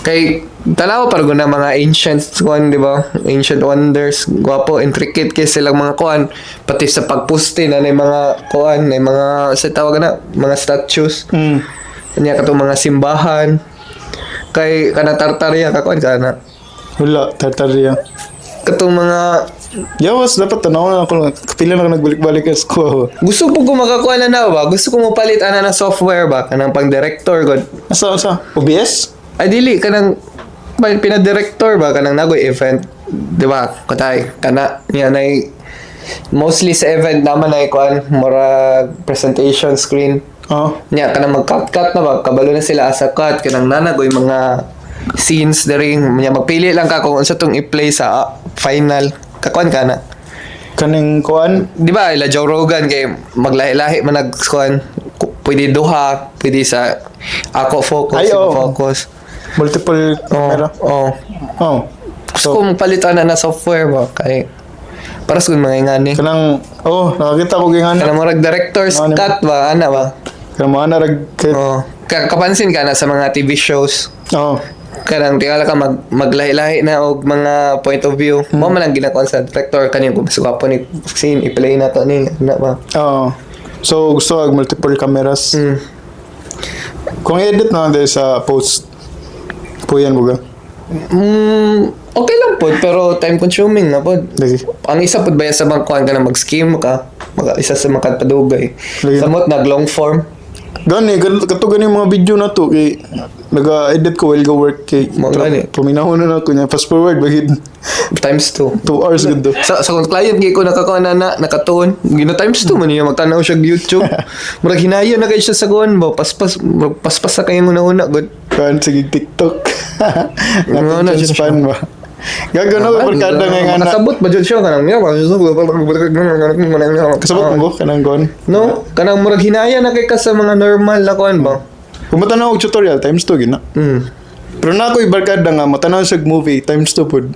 Kay tanaw pa na mga ancient kuan, di ba? Ancient wonders, gwapo, intricate kay silang mga kuan, pati sa pagpuste na may mga kuan, may mga sa tawag na mga statues. Nya katong mga simbahan. Kay kanang Tartaria ka kuan ka na. Wala Tartaria. Katong mga Yawas dapat tanaw na ako, kapila na ako nagbalik-balik sa school. Gusto po ko makakuha na na ba? Gusto ko mo palit ana na software ba kanang pang director god. Asa asa OBS? Ay dili kanang pina-director ba kanang nagoy event, di ba? Katay kana niya nay mostly sa event naman ay kuan murag presentation screen. Oh. Niya kanang mag-cut cut na ba kabalo na sila asa cut kanang nanagoy mga scenes diri niya magpili lang ka kung unsa tong i-play sa final kakuan ka na. Kaning kuan. Di ba ila Joe Rogan kay maglahi-lahi man nag kuan, pwede duha, pwede sa ako focus, Ay, imo oo. focus. Multiple Oh, camera. oh. Oh. Gusto ko magpalitan na na software ba kay para sa mga ingani. Kanang oh, nakakita ko gingan. Kanang murag director's Ano? cut ba ana ba? Kanang mga narag Oh. Kapansin ka na sa mga TV shows. Oh. Kanang tingala ka maglahi-lahi na og mga point of view. Mo man ang ginakuan sa director kaning kung mas gwapo ni scene i-play na to ni ana ba. Oh. So gusto og multiple cameras. Kung edit na lang tayo sa post, puyan mo ga. Okay lang po, pero time consuming na po. Lagi. Ang isa po ba yan sa bangkuan ka na mag-scheme ka, mag isa sa mga padugay. Lagi. Samot nag long form. Gani, kato gani yung mga video na to kay naga-edit ko while go work kay Mga gani. paminahon na ako niya fast forward bagid Times 2. 2 hours gud do. Sa kung client gi ko nakakuha na na nakatuon, gina times 2 man niya magtanaw siya og YouTube. Murag hinaya na kay siya sa kuan ba, paspas murag paspas na kayong una-una gud. Kan sige TikTok. Ano na, Natin span ba. Gago na ko barkada nga nga na. Nakasabot ba jud siya kanang niya? Kasabot mo ko kanang kon. No, kanang murag hinaya na kay ka sa mga normal na kuan ba. Kung matanaw og tutorial times 2 gina. Pero na ako'y barkada nga matanaw siya og movie times 2 pud.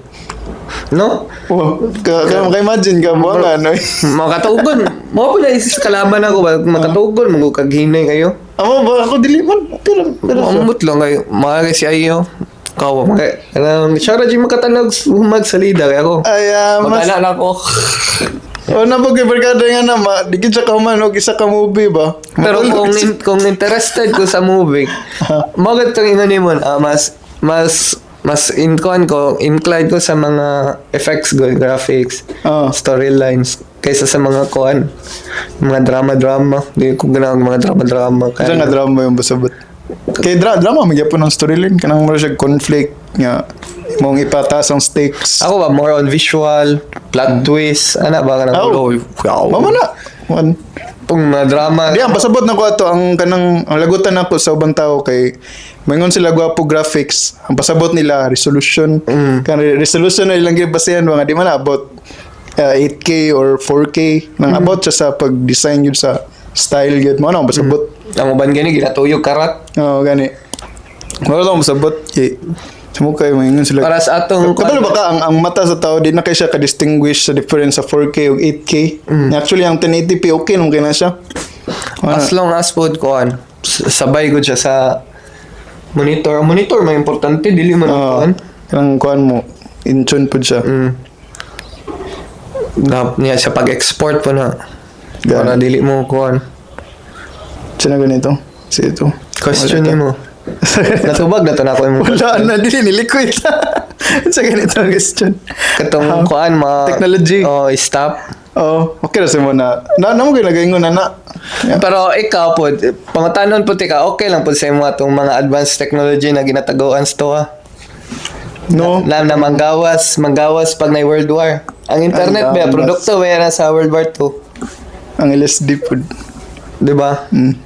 No? Oh, ka ka maka-imagine ka mo nga ano. Makatugon. Mo po na isis kalaban ako ba? Makatugon, mangukag hinay kayo. Amo ba ako dili man. Pero siya. Mamut lang kayo. Mga si Ayo. Kawa, mga kanang siya ra jud makatanog magsalida kay ako. Ay, mas Magana na ako. Oh, na pag barkada nga na ma, di gid siya kahuman og isa ka movie ba. Pero Matulog siya. kung interested ko sa movie, mo gatong ingon nimo mas mas mas in kuan ko, inclined ko sa mga effects good graphics, storylines kaysa sa mga kuan, mga drama-drama. Di ko ganahan mga drama-drama. Kasi nga drama yung basabot. Kay drama magyapon ang storyline kanang mura siya conflict nga mong ipataas ang stakes. Ako ba more on visual, plot twist, ana ba kanang Oh. wow. Mama na. One. Kung mga drama. Di ang pasabot na ko ato ang kanang ang lagutan nako sa ubang tao kay maingon sila gwapo graphics, ang pasabot nila resolution. Kanang resolution na ilang gibasehan mga di man abot 8K or 4K nang abot siya sa pag-design yun sa style yun mo ano ang pasabot. Ang uban gani ginatuyog karat. Oo, gani. Wala akong masabot. Kay, Sa mo kayo maingon sila. Para sa atong Kabalo ba ka ang mata sa tao di na kay siya ka-distinguish sa difference sa 4K ug 8K. Actually, ang 1080p okay nung kay na siya. As long as pod kuan sabay gud siya sa monitor. Ang monitor may importante, dili man ang kuan. Kanang kuan mo in tune pud siya. Na niya sa pag-export po na. Gani. Para dili mo kuan. Siya na ganito. Si ito. Question nimo. Natubag na to na ako imong Wala na, dili nilikoy. Sa ganito ang question. Katong kuan ma Technology. Oh, stop. Oh, okay ra sa mo na. Na na mo ginagaingon na na. Yeah. Pero ikaw po, pangutanon po tika, okay lang po sa imo atong mga advanced technology na ginatagoan sa tuwa. No. Na manggawas, manggawas pag na World War. Ang internet Ang ba, gawas. produkto ba na sa World War II? Ang LSD pud. Di ba? Ng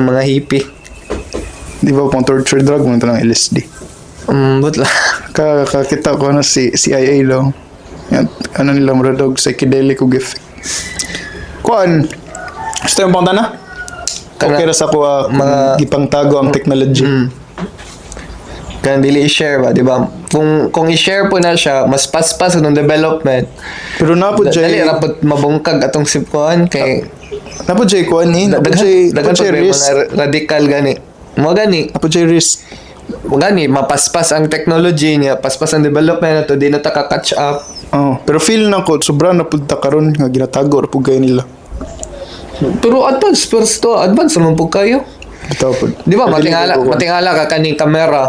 mga hippie. Di ba pang torture drug mo ito ng LSD? But lang. Kakita ko na si CIA daw. Yan, ano nila mura dog psychedelic ug effect. Kuan. Gusto yung pangtana? Kana- Okay ra sa kuha mga- gipangtago ang technology. Kaya dili i-share ba, di ba? Kung i-share po na siya, mas paspas ng development. Pero na po Dali jay ra po mabungkag atong sipkuan kay na po jay kuan ni, na po daghan jay na po daghan jay pa risk. mga radical gani. Mo gani, Na po jay risk. mo gani mapaspas ang technology niya, paspas ang development na to, di na ta ka-catch up. Oh, pero feel na ko sobra na pud ta karon nga ginatago ra pud kayo nila. Pero advance first to, advance naman po kayo. Bitaw pud. Di ba Dili matingala ko kuwan. matingala ka kaning kamera.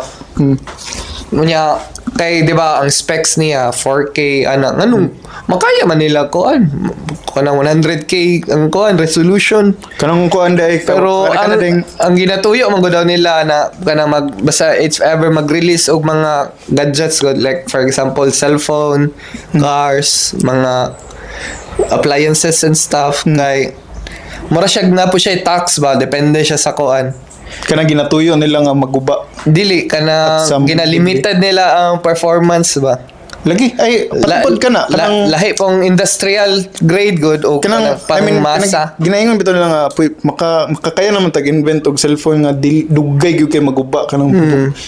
Unya kay di ba ang specs niya 4K ana nganong makaya man nila kuan kanang 100K ang kuan resolution. Kanang kuan day Pero kana ang, ding ang ginatuyo man gud daw nila na kanang mag basta if ever mag-release og mga gadgets gud, like for example cellphone, cars, mga appliances and stuff, kay mura siya na po siya tax ba, depende siya sa kuan. Kanang ginatuyo nila nga maguba. Dili kana At some ginalimited nila ang performance ba. Lagi ay patupad ka na kanang Lahi pong industrial grade good o kanang kanang pang I mean masa. kanang ginaingon bitaw nila nga puy, makakaya naman tag-invent og cellphone nga dili, dugay gyud kay maguba kanang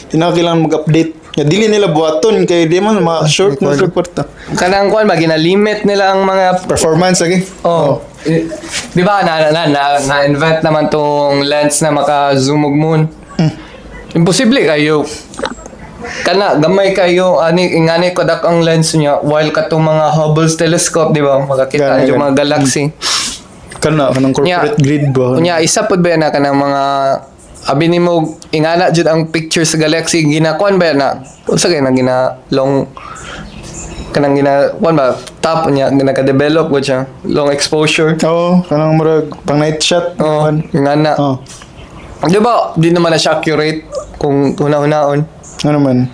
di na kailangan mag-update nga dili nila buhaton kay di man ma-short na sa kwarta. Kanang kuan ba ginalimit nila ang mga Performance lagi. Oh. Eh, di ba na na na, na-invent naman tong lens na maka-zoom og moon. Imposible kayo. Kana gamay kayo ani ingani kodak ang lens niya while katong mga Hubble's telescope, di ba? Makakita Gani, yung gani. mga galaxy. Kana kanang corporate grade ba? Unya isa pud ba yan na kanang mga abi nimo ingana jud ang picture sa galaxy, ginakuan ba yan na unsa kay na gina long kanang gina kuan ba top niya naka-develop ko siya long exposure. Oo, kanang murag pang night shot. Oh, Kuan. ingana. Oh. Di ba, di naman na siya accurate kung huna-hunaon. Ano man?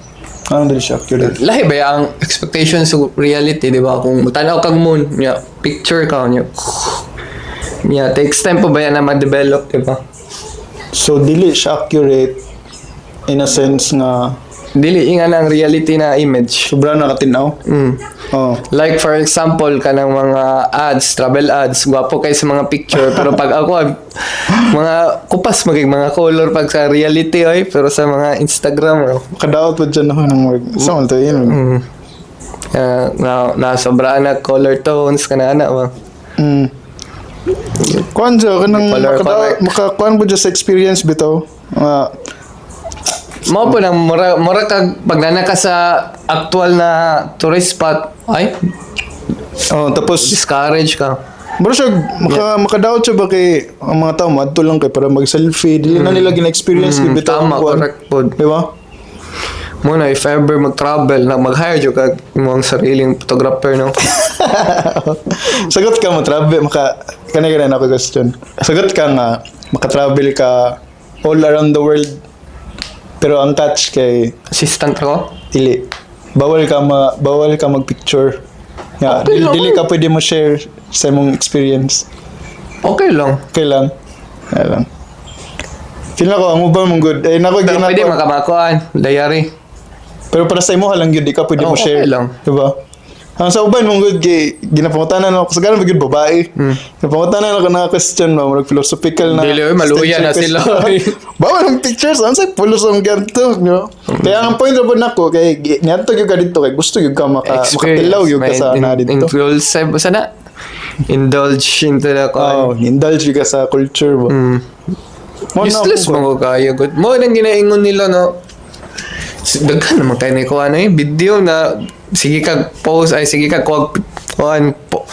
Ano dili siya accurate? Lahi ba ang expectation sa reality, di ba? Kung tanaw kang moon, niya, picture ka, niya, niya, takes time pa ba yan na ma-develop, di ba? So dili siya accurate in a sense nga Dili, inga na ang reality na image. sobra na katinaw. Oh. Like for example, kanang mga ads, travel ads, gwapo kay sa mga picture, pero pag ako, mga kupas maging mga color pag sa reality, oy, pero sa mga Instagram, oh, Kadaot pa dyan ako ng work. Sa man to yun. Na, na sobraan na color tones kana ana ba. Kuan siya, kanang Color makadaot, correct. makakuan po dyan sa experience bitaw. Nga, Mao po nang mura mura kag pag nana ka sa actual na tourist spot, ay oh, tapos, discourage ka. bro siya, makadaot siya ba kay ang mga tao, madto lang kay para mag-selfie. Dili na nila gina-experience mm, bitaw. Tama, ang kuan. correct pod. Di ba? Mo na if ever mag-travel na mag-hire jud kag imong sariling photographer, no. Sagot ka mo travel maka kanay kanay na ako question. Sagot ka nga maka-travel ka all around the world. Pero ang catch kay Assistant ko. dili bawal ka mag-picture. Nga, Okay dili, lang. dili ka pwede mo share sa imong experience. Okay lang. Okay lang. Okay lang. Feel na ko ang uban mong good. Eh nako Pero gina pwede ko. makamakuan, diary. Pero para sa imo lang gyud di ka pwede Oo, mo share. okay lang. Diba? Ang sa uban mong good kay ginapangutanan ako sa ganun gyud babae. Ginapangutanan ako na question ba, murag philosophical na. Dili, oy, maluya na existential sila, question. Bawal ang pictures, ang say pulos ang ganto, no? Kaya ang point ra pud nako kay niadto gyud ka dito kay gusto gyud ka makatilaw gyud ka sa na dito. Inclusive, sana indulge into the Oh, kuan. Indulge gyud ka sa culture ba. Mo na Useless ako. mo ko kaya gud. Mo nang ginaingon nila no. Daghan naman kayo ni kuan eh video na sige kag post ay sige kag kuwag kuan po.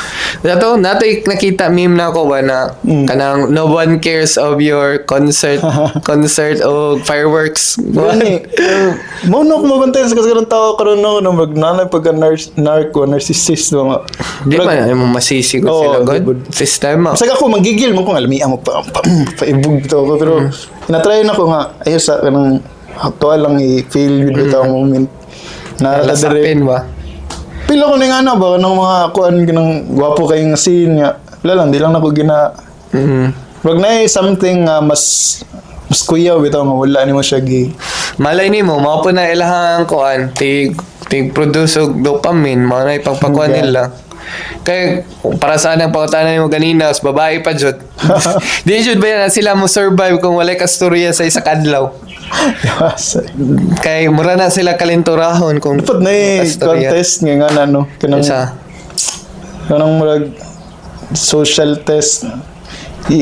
Nato natoy nakita meme na ako ba na kanang no one cares of your concert concert o fireworks. Gani. Mo na ako mabantay sa kasagaran tao karon no, no magnanay pagka narco, narcissist ba nga. Di ba na mo masisi ko Oo, sila di god? ba? Sistema. Masag ako manggigil mo kung alami mo pa paibog to ako pero tinatry na ko nga ayo sa kanang aktual lang i-feel yun bitaw ang moment na dire. Lasapin ba? Pila ko ning ano ba kanang mga kuan kanang gwapo kay nga scene nga wala lang di lang nako gina wag na eh, something nga mas mas kuyaw bitaw nga wala nimo siya gi. Malay nimo, mao po na ilahang kuan, tig tig produce og dopamine, mao na ipagpakuan nila. Kay para sa anang pangutana nimo ganina, sa babae pa jud. Di jud ba yan na sila mo survive kung walay kasturya sa isa kadlaw? Yes. Kay mura na sila kalinturahon kung Dapat na eh, kasturya. contest nga nga na no kanang Isa. Kanang murag social test.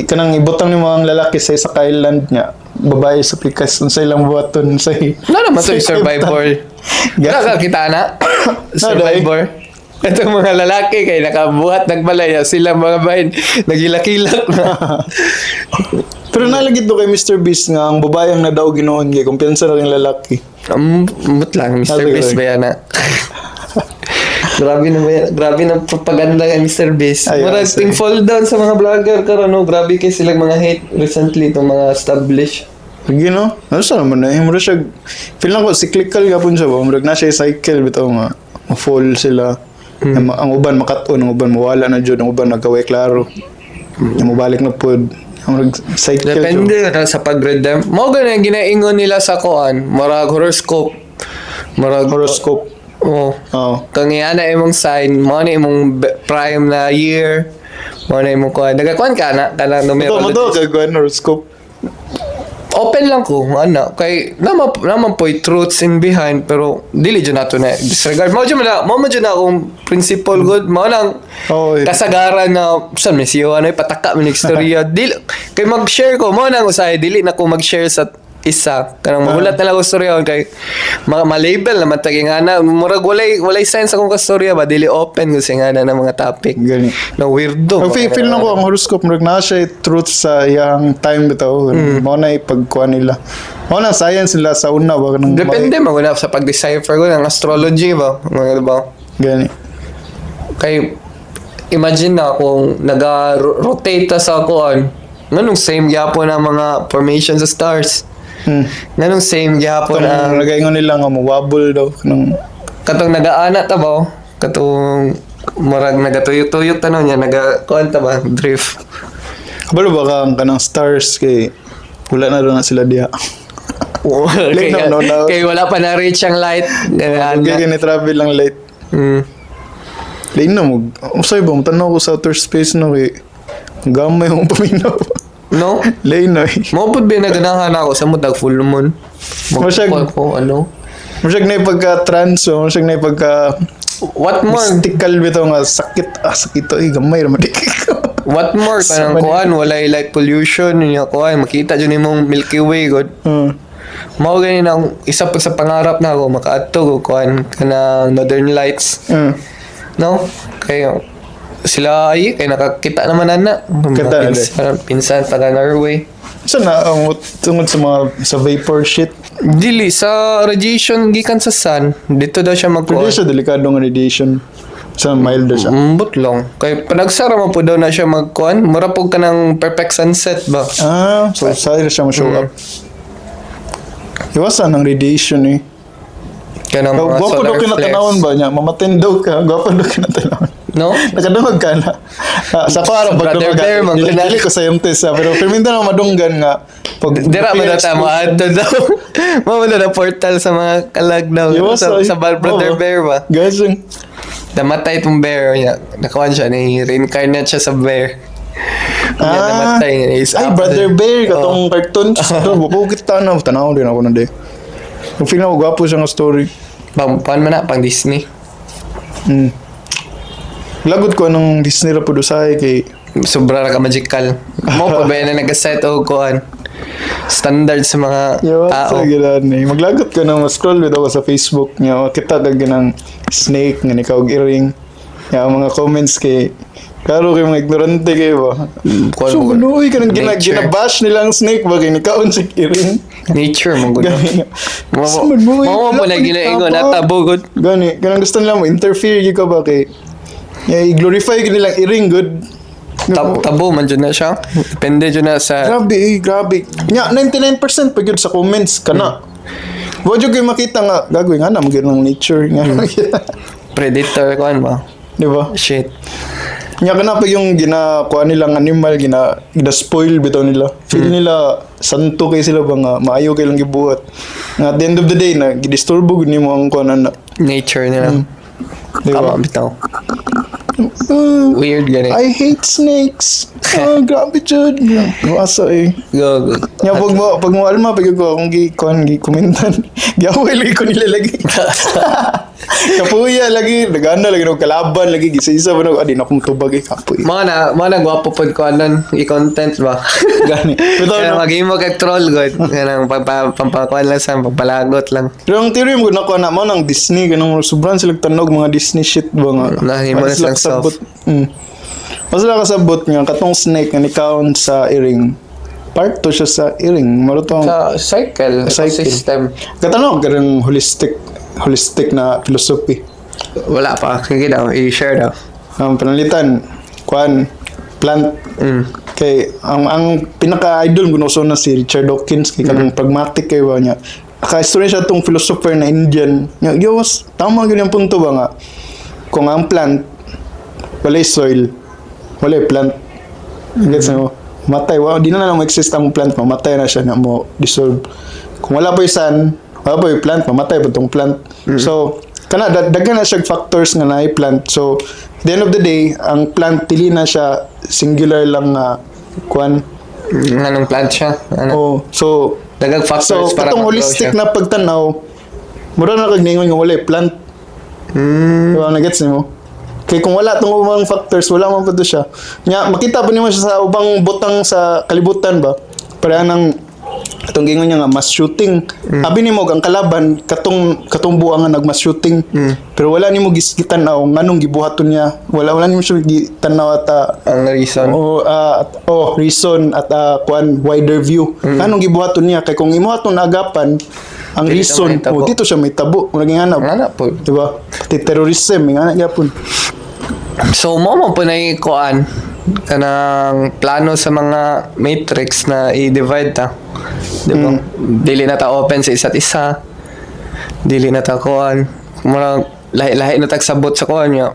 Kanang ibutang ni mga lalaki sa isa ka island niya. Babae sa pikas unsay lang buhaton sa No naman to sa survivor. Wala ka kita na. Survivor. Itong mga lalaki kay nakabuhat nagbalaya sila mga bahin nagilak-ilak na. Pero nalagit do kay Mr. Beast nga ang babae ang nadaog ginoon kay kumpiyansa na rin lalaki. Mut lang, Mr. Sabi ko Beast eh. ba yan na? Grabe na ba yan? Grabe na propaganda kay Mr. Beast. Ay, Murag sorry. ting fall down sa mga vlogger karon no. Grabe kay silang mga hate recently itong mga established. Sige no? Ano sa naman eh? Mura siya, feel na ko, cyclical gapon siya ba? Murag na siya cycle bitaw nga ma-fall sila. Ang uban makat-on, ang uban mawala na jud, ang uban nagkaway klaro. Ang mobalik na pod. Ang murag cycle jud. Depende na sa pag-redeem. Mao ganun ang ginaingon nila sa koan, murag horoscope. Murag Horoscope. Oh. Oo. Kung iya na imong sign, mao na imong prime na year. Mao na imong kuan. Nagakuan ka na kanang Ito, numero. mo to, kagawin horoscope. Open lang ko ana kay naman naman po'y truths in behind pero dili jud nato na disregard mao jud man na mao man jud na akong principle good mao nang Oo, eh. kasagaran na sa mesiyo ano pataka man istorya dili kay mag-share ko mao nang usahay dili na ko mag-share sa isa kanang magulat na lang ko istorya kay ma-label naman tagi nga na murag walay sense akong kastorya ba dili open ko nga na ng mga topic Gani. na weirdo. Ang feel na ko ang horoscope murag na siya truth sa iyang time bitaw. Mao na ipagkuha nila. Mao na science nila sa una ba kanang Depende man gud na sa pag-decipher ko ng astrology ba mga diba. Gani. Kay imagine na kung naga-rotate ta sa kuan, nganong same gyapon ang mga formation sa stars? Nganong same gyapon Itong ang nagaingon nila nga mo-wobble daw kanang katong nagaana ta ba? Oh? Katong murag nagatuyok-tuyok tanon niya naga kuan ta ba drift. Kabalo ba ka ang kanang stars kay wala na daw na sila diha. Kay, no, no, no. kay wala pa na reach ang light. Nagaana. Kay kini travel lang late. Lain na mo. Usay ba mo ko sa outer space no kay gamay mong paminaw. No? Lain na eh. Mo pud ba naganahan ako sa mutag full moon. Masyag- Magkuhan ko ano? Masyag na pagka trans o masyag na pagka What more? mystical bitaw nga sakit ah sakit to eh gamay ra man ko. What more kanang Sa kuan walay light pollution niya kuan makita jud nimong Milky Way god. Mao gani nang isa pa sa pangarap na ako makaadto ko kuan kanang Northern Lights. No? Kay sila ay kay nakakita naman ana. Mga Kita na, pinsan, pinsan taga Norway. So na ang tungod sa mga sa vapor shit. Dili sa radiation gikan sa sun dito daw siya Pero magkuan. di siya delikado nga radiation. Sa mild na siya. Mbot lang. Kay panagsara man po daw na siya magkuan. Mura po ka ng perfect sunset ba? Ah, so sorry siya mo show up. Iwasan ang radiation eh. Kanang mga Gwapo solar daw kinatanawon flares. ba niya? Mamatin daw ka. Gwapo daw kinatanawon. No? Nakadungog ka na. Ah, sa ko araw pag Brother Bear, man dili, guna. dili ko sa scientist ah, pero perminta na madunggan nga. Pag Dira man na tama adto daw. Mao man na portal sa mga kalag daw Iwas, sa, ay. sa Brother Oo. Bear ba? Gasing. Namatay itong bear niya. Nakuha siya, ni reincarnate siya sa bear. Niya, namatay niya. Is Ay, up Brother there. Bear, katong cartoon. Pero kita na, tanaw din ako na di. Ang feel na ko, gwapo siya nga story. Pang, paan man na, pang Disney. Lagot ko anong Disney ra pud usahay kay Sobra ra ka magical. Mo pa ba na nag-set og kuan? Standard sa mga Yo, tao. sa gilan eh. Maglagot ka na ma-scroll bitaw ka sa Facebook niya. Makita ka ganang snake nga ikaw og earring. Ya, ang mga comments kay klaro kay mga ignorante kay ba. Kuan So, mo- ano uy kanang Nature. ginabash nila ang snake ba kay nikaon sa earring. Nature mo gud. Gani. Mo Sa man mo, eh, mo wala mo pa na ni ginaingon tapa. natabo gud. Gani, kanang gusto nila mo interfere gyud ka ba kay ya, i-glorify gyud nilang earring good. Tabo man jud na siya. Depende jud na sa Grabe eh, grabe. Nya 99% pa gyud sa comments kana. Wa jud kay makita nga gagawin nga na magyud ng nature nga. Predator kuan ba. Di ba? Shit. Nya kana pa yung ginakuha nilang animal gina spoil bitaw nila. Feel nila santo kay sila ba nga maayo kay lang gibuhat. Nga at the end of the day na gidisturbo gud nimo ang kuan na. Nature nila. Di ba? Tama bitaw. Weird gani. I hate snakes. Oh, grabe jud. Wasa eh. Go, go. Nya pag mo alma pag ko akong gi kuan gi komentan. Giaway lagi ko nila lagi. Kapuya lagi nagana lagi og kalaban lagi gisa-isa ba nag adi na akong tubag eh kapoy. Mga na gwapo pod ko anon i-content ba. Gani. Bitaw Kaya no. maghimo kag troll god. Kanang pampakuan lang sa pampalagot lang. Pero ang theory mo na ko na mo nang Disney ganung sobrang sila tanog mga Disney shit ba nga. Nahimo na Wala sila silang soft. kasabot. Wala sila kasabot nga katong snake nga nikaon sa earring. Part to siya sa earring. Maro tong Sa cycle, Cycle. ecosystem. Katanaw karang holistic na philosophy. Wala pa. Sige daw, i-share daw. Ang panalitan kuan plant kay ang pinaka-idol ko na si Richard Dawkins kay kanang pragmatic kay ba niya. Naka-istorya siya tong philosopher na Indian. Nya, yo, mas tama gyud ang punto ba nga kung ang plant walay soil, walay plant. Gets mo? Matay wa di na lang exist ang plant, mamatay na siya na mo dissolve. Kung wala pa yung sun, wala pa yung plant, mamatay pa tong plant. So, kana daghan na siya factors nga naay plant. So, at the end of the day, ang plant dili na siya singular lang nga kuan. Anong plant siya? Ano? Oh, so Daghang factors so para katong mag-grow holistic siya. na pagtanaw, mura na kag ningon nga walay plant. Diba, na-gets nimo? Kay kung wala tong ubang factors, wala man pa to siya. Nya, makita pa nimo siya sa ubang butang sa kalibutan ba? Pareha ng atong gingon niya nga mass shooting. Abi nimo ang kalaban katong katong buang nga nag mass shooting. Pero wala nimo gitan-aw nganong gibuhaton niya. Wala nimo siya gitan-aw at Ang reason. o oh, reason at kuan wider view. Anong gibuhaton niya kay kung imo atong naagapan ang Dili reason siya mahitabo. oh, dito siya may tabo. Murag nga na. Nga na po. Diba? Pati terrorism, nga na gyapon. So, mo po na kuan kanang plano sa mga matrix na i-divide ta. Di ba? Dili na ta open sa isa't isa. Dili na ta kuan. Murag lahi-lahi na tagsabot sa kuan niya.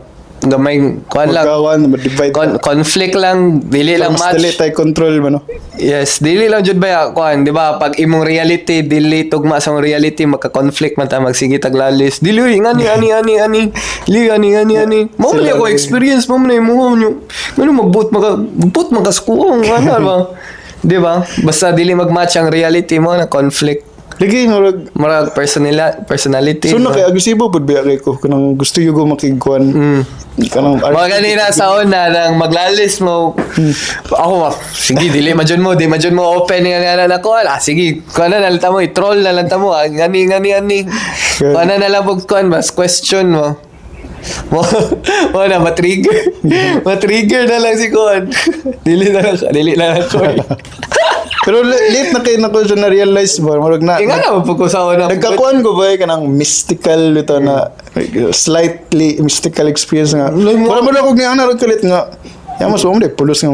Gamay kuan lang. Magkawan, ma-divide. Conflict lang, dili lang Mas dali match. tayo control ba no? Yes, dili lang jud ba kuan, di ba? Pag imong reality dili tugma sa imong reality, magka-conflict man ta, magsige taglalis. Dili uy, ngani ani ani ani. Dili ani ani ani. Mo man Sila ako rin. experience mo man imo nyo. Ngano magbuot makaskuong ana ba? Di ba? Basta dili mag-match ang reality mo na conflict. Lagi murag Murag personality. So na ba? kay agresibo pud ba kay ko kanang gusto yugo makigkuan. Kanang Mga ganina sa una nang maglalis mo. Ako ma, sige dili man jud mo, di man jud mo open nga nga na ko. Ah, sige, kuan na lang ta mo, i-troll na lang ta mo. Ah, ngani ngani ani. Kuan na lang og kuan mas question mo. Mo na matrigger. Matrigger na lang si kuan. Dili na lang ko. Eh. Pero late na kay nako siya na-realize ba murag na. Eh nga na mo sa una. Nagkakuan ko ba eh, kanang mystical ito na slightly mystical experience nga. Wala mo na ako nga na kalit nga. Ya mas mo pulos nga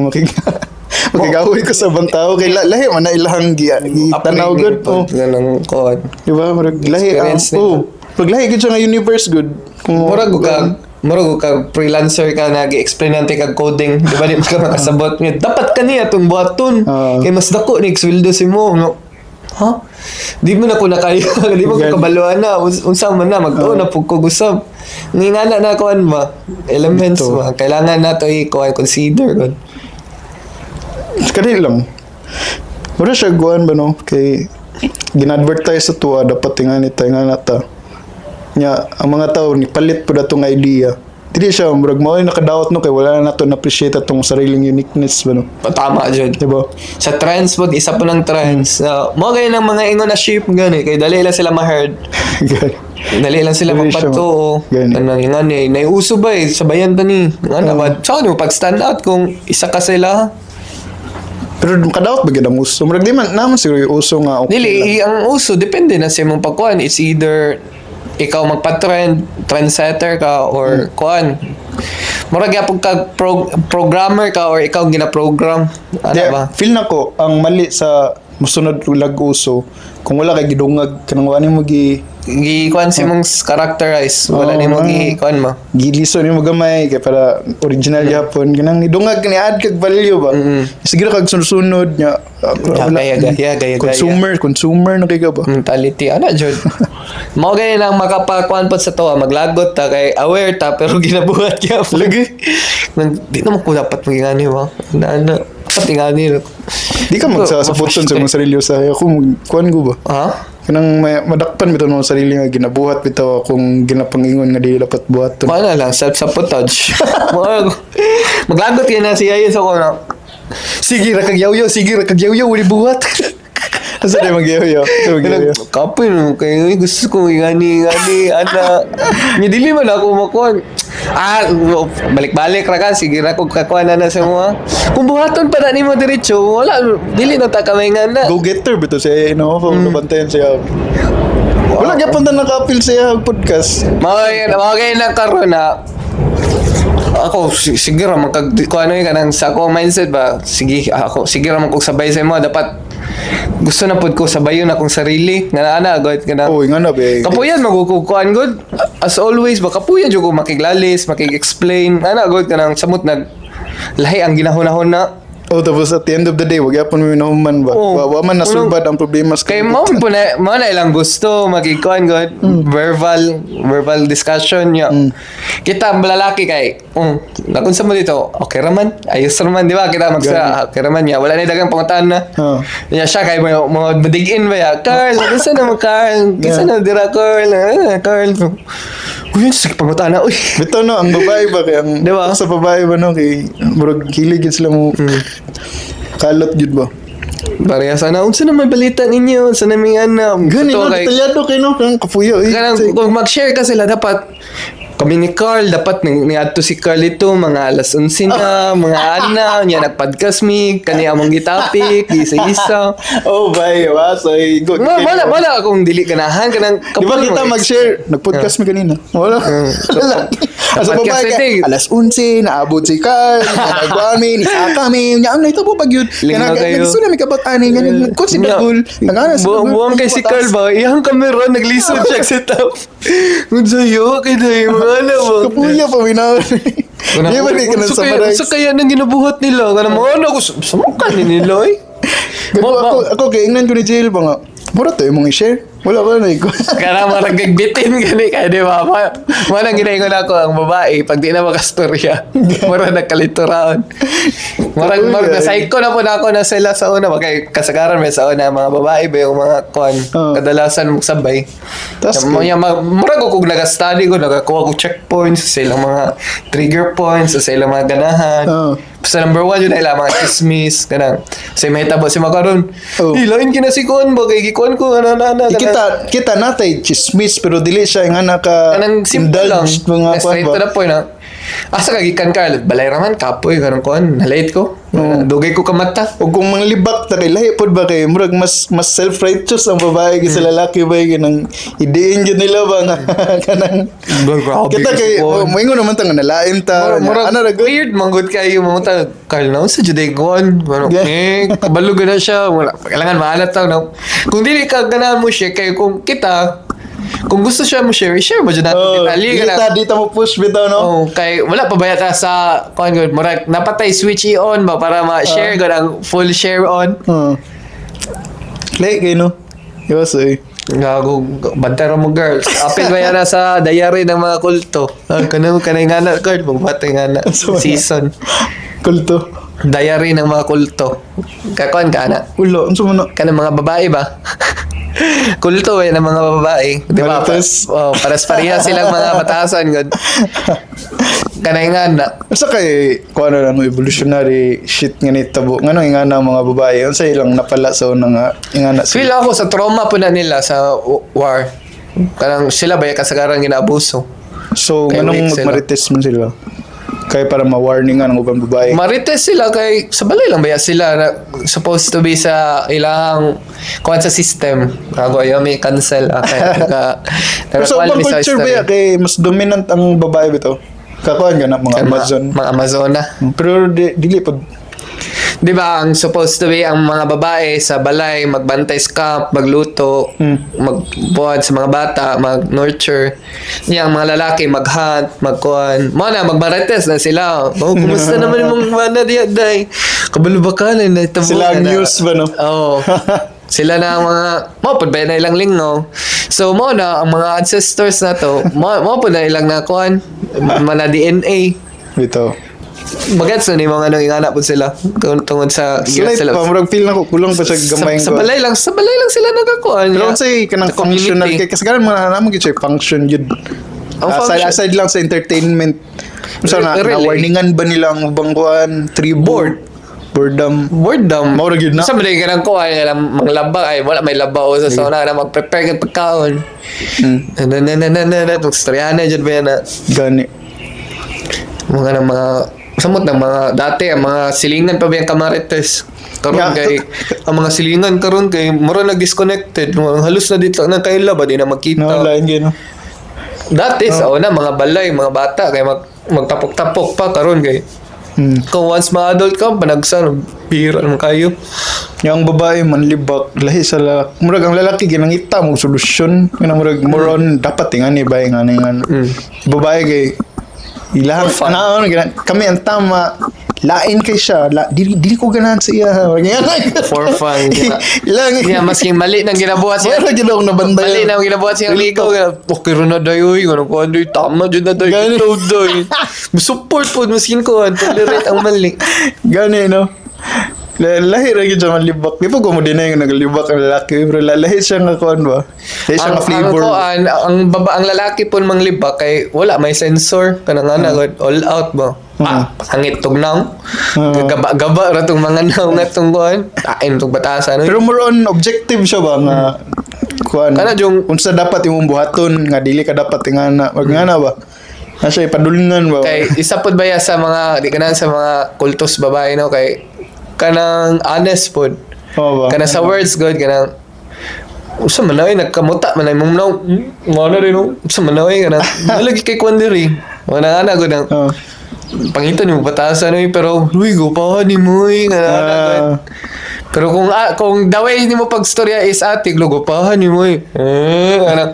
makigaway ko sa ibang tao kay lahi man na ilahang gi tanaw good. Oh, Ganang kuan. di ba? Murag lahi ang Experience nila. oh. Murag lahi gud siya nga universe good. Kung Murag ka freelancer ka na gi-explain natin kag coding, di ba di ka makasabot nga dapat kaniya tong buhaton Ah. kay mas dako ni sweldo si mo no. Ha? Di mo na ko nakaya, di mo ko Gani. Kabaluan na, unsa man na, magtuo na pud ko gusab. Ngingana na kuan ba? Elements Ito. Ba? Kailangan na to i-kuan, consider kon. Kani lang. Wala siya guan ba, no? Kay gina-advertise sa tuwa dapat tingani ta nga ta. Nya ang mga tao ni palit pud atong idea. Dili siya murag mao nakadawat, no, kay wala na nato na appreciate atong sariling uniqueness ba, no? Tama jud. Di ba? Sa trends pod, isa po ng trends. Mo gay ng mga ingon na sheep gani kay dali lang sila ma-herd. Gani. Dali lang sila Dali siya magpatuo. Gani. Kanang nga ni, naiuso ba eh, sabayan ta ni. Nga na ba? Saan mo pag stand out kung isa ka sila? Pero kadawat ba gyud ang uso? Murag di man naman siguro yung uso nga okay Dili, lang. Ang uso, depende na sa imong pagkuan. It's either ikaw magpa-trend, trendsetter ka, or kuan. Murag gyapon ka programmer ka or ikaw ang gina-program. Ano Di, ba? feel na ko ang mali sa musunod lag uso kung wala kay gidungag kanang wala nimo gi Gi-kuan si mong characterize. Wala Oo, nimo ah. gi-kuan mo. Giliso nimo gamay kay para original gyapon kanang idungag ni add kag value ba, siguro kag sunod-sunod nya Gaya, gaya, gaya, gaya. Consumer, consumer na kay ka ba. Mentality ana jud. Mao gani lang makapakuan pod sa tawa, maglagot ta kay aware ta pero ginabuhat gyapon. Lagi. Nang di naman ko dapat magingani ba. Na na dapat ingani. Di ka magsasaputon sa imong sarili usahay ako mag kuan ko ba Ha? Kanang may, madakpan bitaw ng sarili nga ginabuhat bitaw akong ginapangingon nga dili dapat buhaton. Wala lang, self-sabotage. Maglagot yun na siya yun sa ko na. Sige, ra kag yaw, sige ra kag yaw, wala buhat. Asa di magyaw-yaw? Asa magyaw-yaw? Kapoy no, kay gusto ko ingani, ingani, ana. Nya dili man ako makuan. Ah, balik-balik ra ka, sige ra kog kakuan na na sa mo. Kung buhaton pa na nimo diretso, wala dili na ta kamay nga na. Go getter bitaw siya no, mm. Nabantayan siya. Wala gyapon ta naka-appeal siya og podcast. Mao gay na karon na ako sige ra man kag kung ano yung kanang sa ako mindset ba, sige ako, sige ra man kog sabay sa imo, dapat gusto na pud ko sabayon akong sarili nga naa na god kanang Oy, nga na be. Kapuyan magukukuan god as always ba, kapuyan jud ko makiglalis, makig-explain ana god kanang samot nag lahi ang ginahunahon na. Oh, tapos at the end of the day, wag yapon mo nahuman ba? Oh. Wa man nasulbad ang problema sa Kay mo po na mo na ilang gusto makikuan god verbal verbal discussion niya. Kita ang lalaki kay nakunsa mo dito, okay raman, ayos raman, di ba? Kita magsa okay raman niya, wala na dagang pangutan na. Oh. Niya siya kay mo mo dig in ba ya? Carl, kinsa na mo Carl? Kinsa na dira Carl? Ah, Carl. Uy, sige pangutan na. Uy. Bitaw no, ang babae ba kay ang Di ba? Sa babae ba no kay murag hilig gid sila mo kalot jud ba? Pareha sana unsa na may balita ninyo? Unsa na may ana? Gani Totoo no, detalyado kay no, kang kapuyo eh. Kanang kung mag-share ka sila dapat kami ni Carl, dapat ni niadto si Carl ito, mga alas 11 na, mga ana, niya nag-podcast mi, kani among gitapik, isa-isa. Oh, bye, wa so go. Wala, wala akong dili ganahan, kanang Di ba kita mag-share? Nag-podcast mi kanina. Wala. Wala. Asa Podcast babae ito eh. kay alas 11, naabot si Carl, nagkuan mi, ni Saka mi, nya ang naito po pag yun. Lingaw kayo. Nagsulat mi kabot ani, ganin ko si Dagul. Nagana si Dagul. Buwang kay si Carl ba? Iyang kamera, naglisod siya sa top. Kung sa'yo, kay dahi, mga alam mo. Kapuya pa minaw. Di ba di ka nang Sa kaya, summarize? sa kaya nang ginabuhat nila? Kanang mga ano, ako, sumukan ni nila eh. Gago, ako kay ingnan ko ni Jill ba nga. Mura to imong i-share. Wala ko na iko. Kana marag gagbitin gani kay di ba? Manang ginaingon ako ang babae pag di na makastorya. Mura nagkalituraon. Marag marag na psycho na po na ako na sila sa una kay kasagaran may sa una mga babae ba yung mga kuan Oo. kadalasan mo sabay. Tas Kaya murag ko kung nag-study ko nagakuha ko checkpoints sa ilang mga trigger points sa ilang mga ganahan. Oo. Sa number one yun ay ilang mga chismis kanang sa may hitabo si Makaron. Oo. Oh. Ilain kina si kuan ba kay gikuan ko ana na ana. Kita kita natay chismis pero dili siya nga naka Kanang simple lang. indulged mga kuan Straight ba. to the point ha. Asa ka gikan Carl? Balay raman kapoy kanang kuan nalate ko. Dugay ko kamata. O kung manglibak ta kay lahi pod ba kay murag mas mas self-righteous ang babae kaysa lalaki ba kanang idiin gyud nila ba nga kanang Grabe kita kay oh, moingon naman ta nga nalain ta. Murag, Ano ra gud? weird manggod kayo mga ta Carl na sa juday kuan. Ano, eh kabalo na siya. Wala kailangan maalat ta no. Kung dili ka ganahan mo share kay kung kita kung gusto siya mo share, i-share mo jud nato Oh, detalye di ka na. ta di ta mo push bitaw no. Oh, kay wala pa ba yata sa kuan gud murag napatay switch i-on ba para ma-share gud ang full share on. Oh. Lahi kay no. Iwas eh. Gago, bantay ra mo, girls. Apil ba yan na sa diary ng mga kulto? Ah, kanang kanay nga na card, magbatay nga na season. Kulto. Diary ng mga kulto. Kakuan ka na. Ulo, unsa man na? Kanang mga babae ba? Kulto eh ng mga babae. Di ba? Marites. Oh, paras pareha silang mga batasan. God. Kanay nga na. Unsa kay kuno na no evolutionary shit nga nitabo? Ngano nga na ang mga babae? Unsa ilang napala sa una nga ingana Feel sila? ako sa trauma po na nila sa war. Kanang sila ba yung kasagaran ginaabuso? So Kay nganong weak sila. magmarites man sila? Kay para ma-warning nga ng ubang babae. Marites sila kay sa balay lang ba sila na supposed to be sa ilang kuan sa system. Ako ayaw may cancel. Okay. Naka, Pero sa ubang culture ba kay mas dominant ang babae bitaw? Kakuan ka na mga Amazon. Mga Amazona. Pero dili pod. Di ba ang supposed to be ang mga babae sa balay magbantay sa camp, magluto, magbuhat sa mga bata, mag-nurture. Niya ang mga lalaki mag-hunt, magkuan. Mo na magmarites na sila. Oh, kumusta naman imong mana diya day? Kabalo ba ka na natabo Sila ang na? news ba no? Oo. Sila na ang mga mo pud ba na ilang lingaw. So mo na ang mga ancestors na to, mo pud na ilang nakuan, mga DNA. Bitaw. Magets na ni mga nang ingana po sila tungod sa Slight sila. pa, murag feel na ko kulang pa sa gamay sa ko. balay lang sila nagakuan. Pero unsay kanang Sa community. functional kay kasagaran mga namo gyud siya function yun. Ang Aside, function- aside lang sa entertainment. So na, Really? na warningan ba nila ang ubang kuan, tribo, Bored. Boredom. Boredom. Mao ra gyud na. Sa balay ka ng kuan, kanang manglaba ay wala may laba o sa sauna na mag-prepare kag pagkaon. Na na na na na na na jud ba yan na Gani. mga ng mga samot ng mga dati ang mga silingan pa ba yung kamarites karon kay ang mga silingan karon kay mura na disconnected, mga halos na dito na kaila ba di na magkita. No, lain gyud no. Dati sa una mga balay mga bata kay magtapok-tapok pa karon kay kung once ma-adult ka panagsan bihira naman kayo. Yung babae manlibak lahi sa lalaki. Murag ang lalaki ginangita mo solusyon. Kanang murag more on dapat ingani ba ingani ingani. Babae kay ilahang For fun. ano, kami ang tama. Lain kay siya. Dili ko ganahan sa iya. Murag ingani. For fun. Ilang Yeah, masking mali nang ginabuhat siya. Wala gyud akong nabantayan. Mali nang ginabuhat siya Real amigo. Okay ro na dayoy, ganun ko andoy tama jud na dayoy. Gani. Ito dayoy. Support po maskin ko tolerate ang mali. Gani no. Lahi ra gyud siya manlibak. Di pa ko mo dinay nga naglibak ang lalaki pero lahi siya nga kuan ba. Lahi siya nga flavor. Ang, kuan, ang baba ang lalaki po manglibak kay wala may sensor kanang ana god all out ba. Ah, pangit tug naong. Gaba-gaba ra tong mga naong nga tong kuan. Tain tong batasan. Pero more on objective siya ba nga kuan. Kana yung- unsa dapat imong buhaton nga dili ka dapat ingana. Wag ngana ba. Nasa ipadulngan ba. Kay isa pod ba ya sa mga di kanan sa mga kultos babae no kay kanang honest pod. Oo ba? Kanang sa words god kanang usa man ay nagkamuta man ay mong naw ngano rin no usa man ay kanang nalagi kay kwan diri. Mga ana god ang Oo. pangitan mo batasan oy pero uy gopahan ni mo oy kana ana god. Pero kung the way nimo pagstorya is atik lo gopahan ni mo oy. Eh ana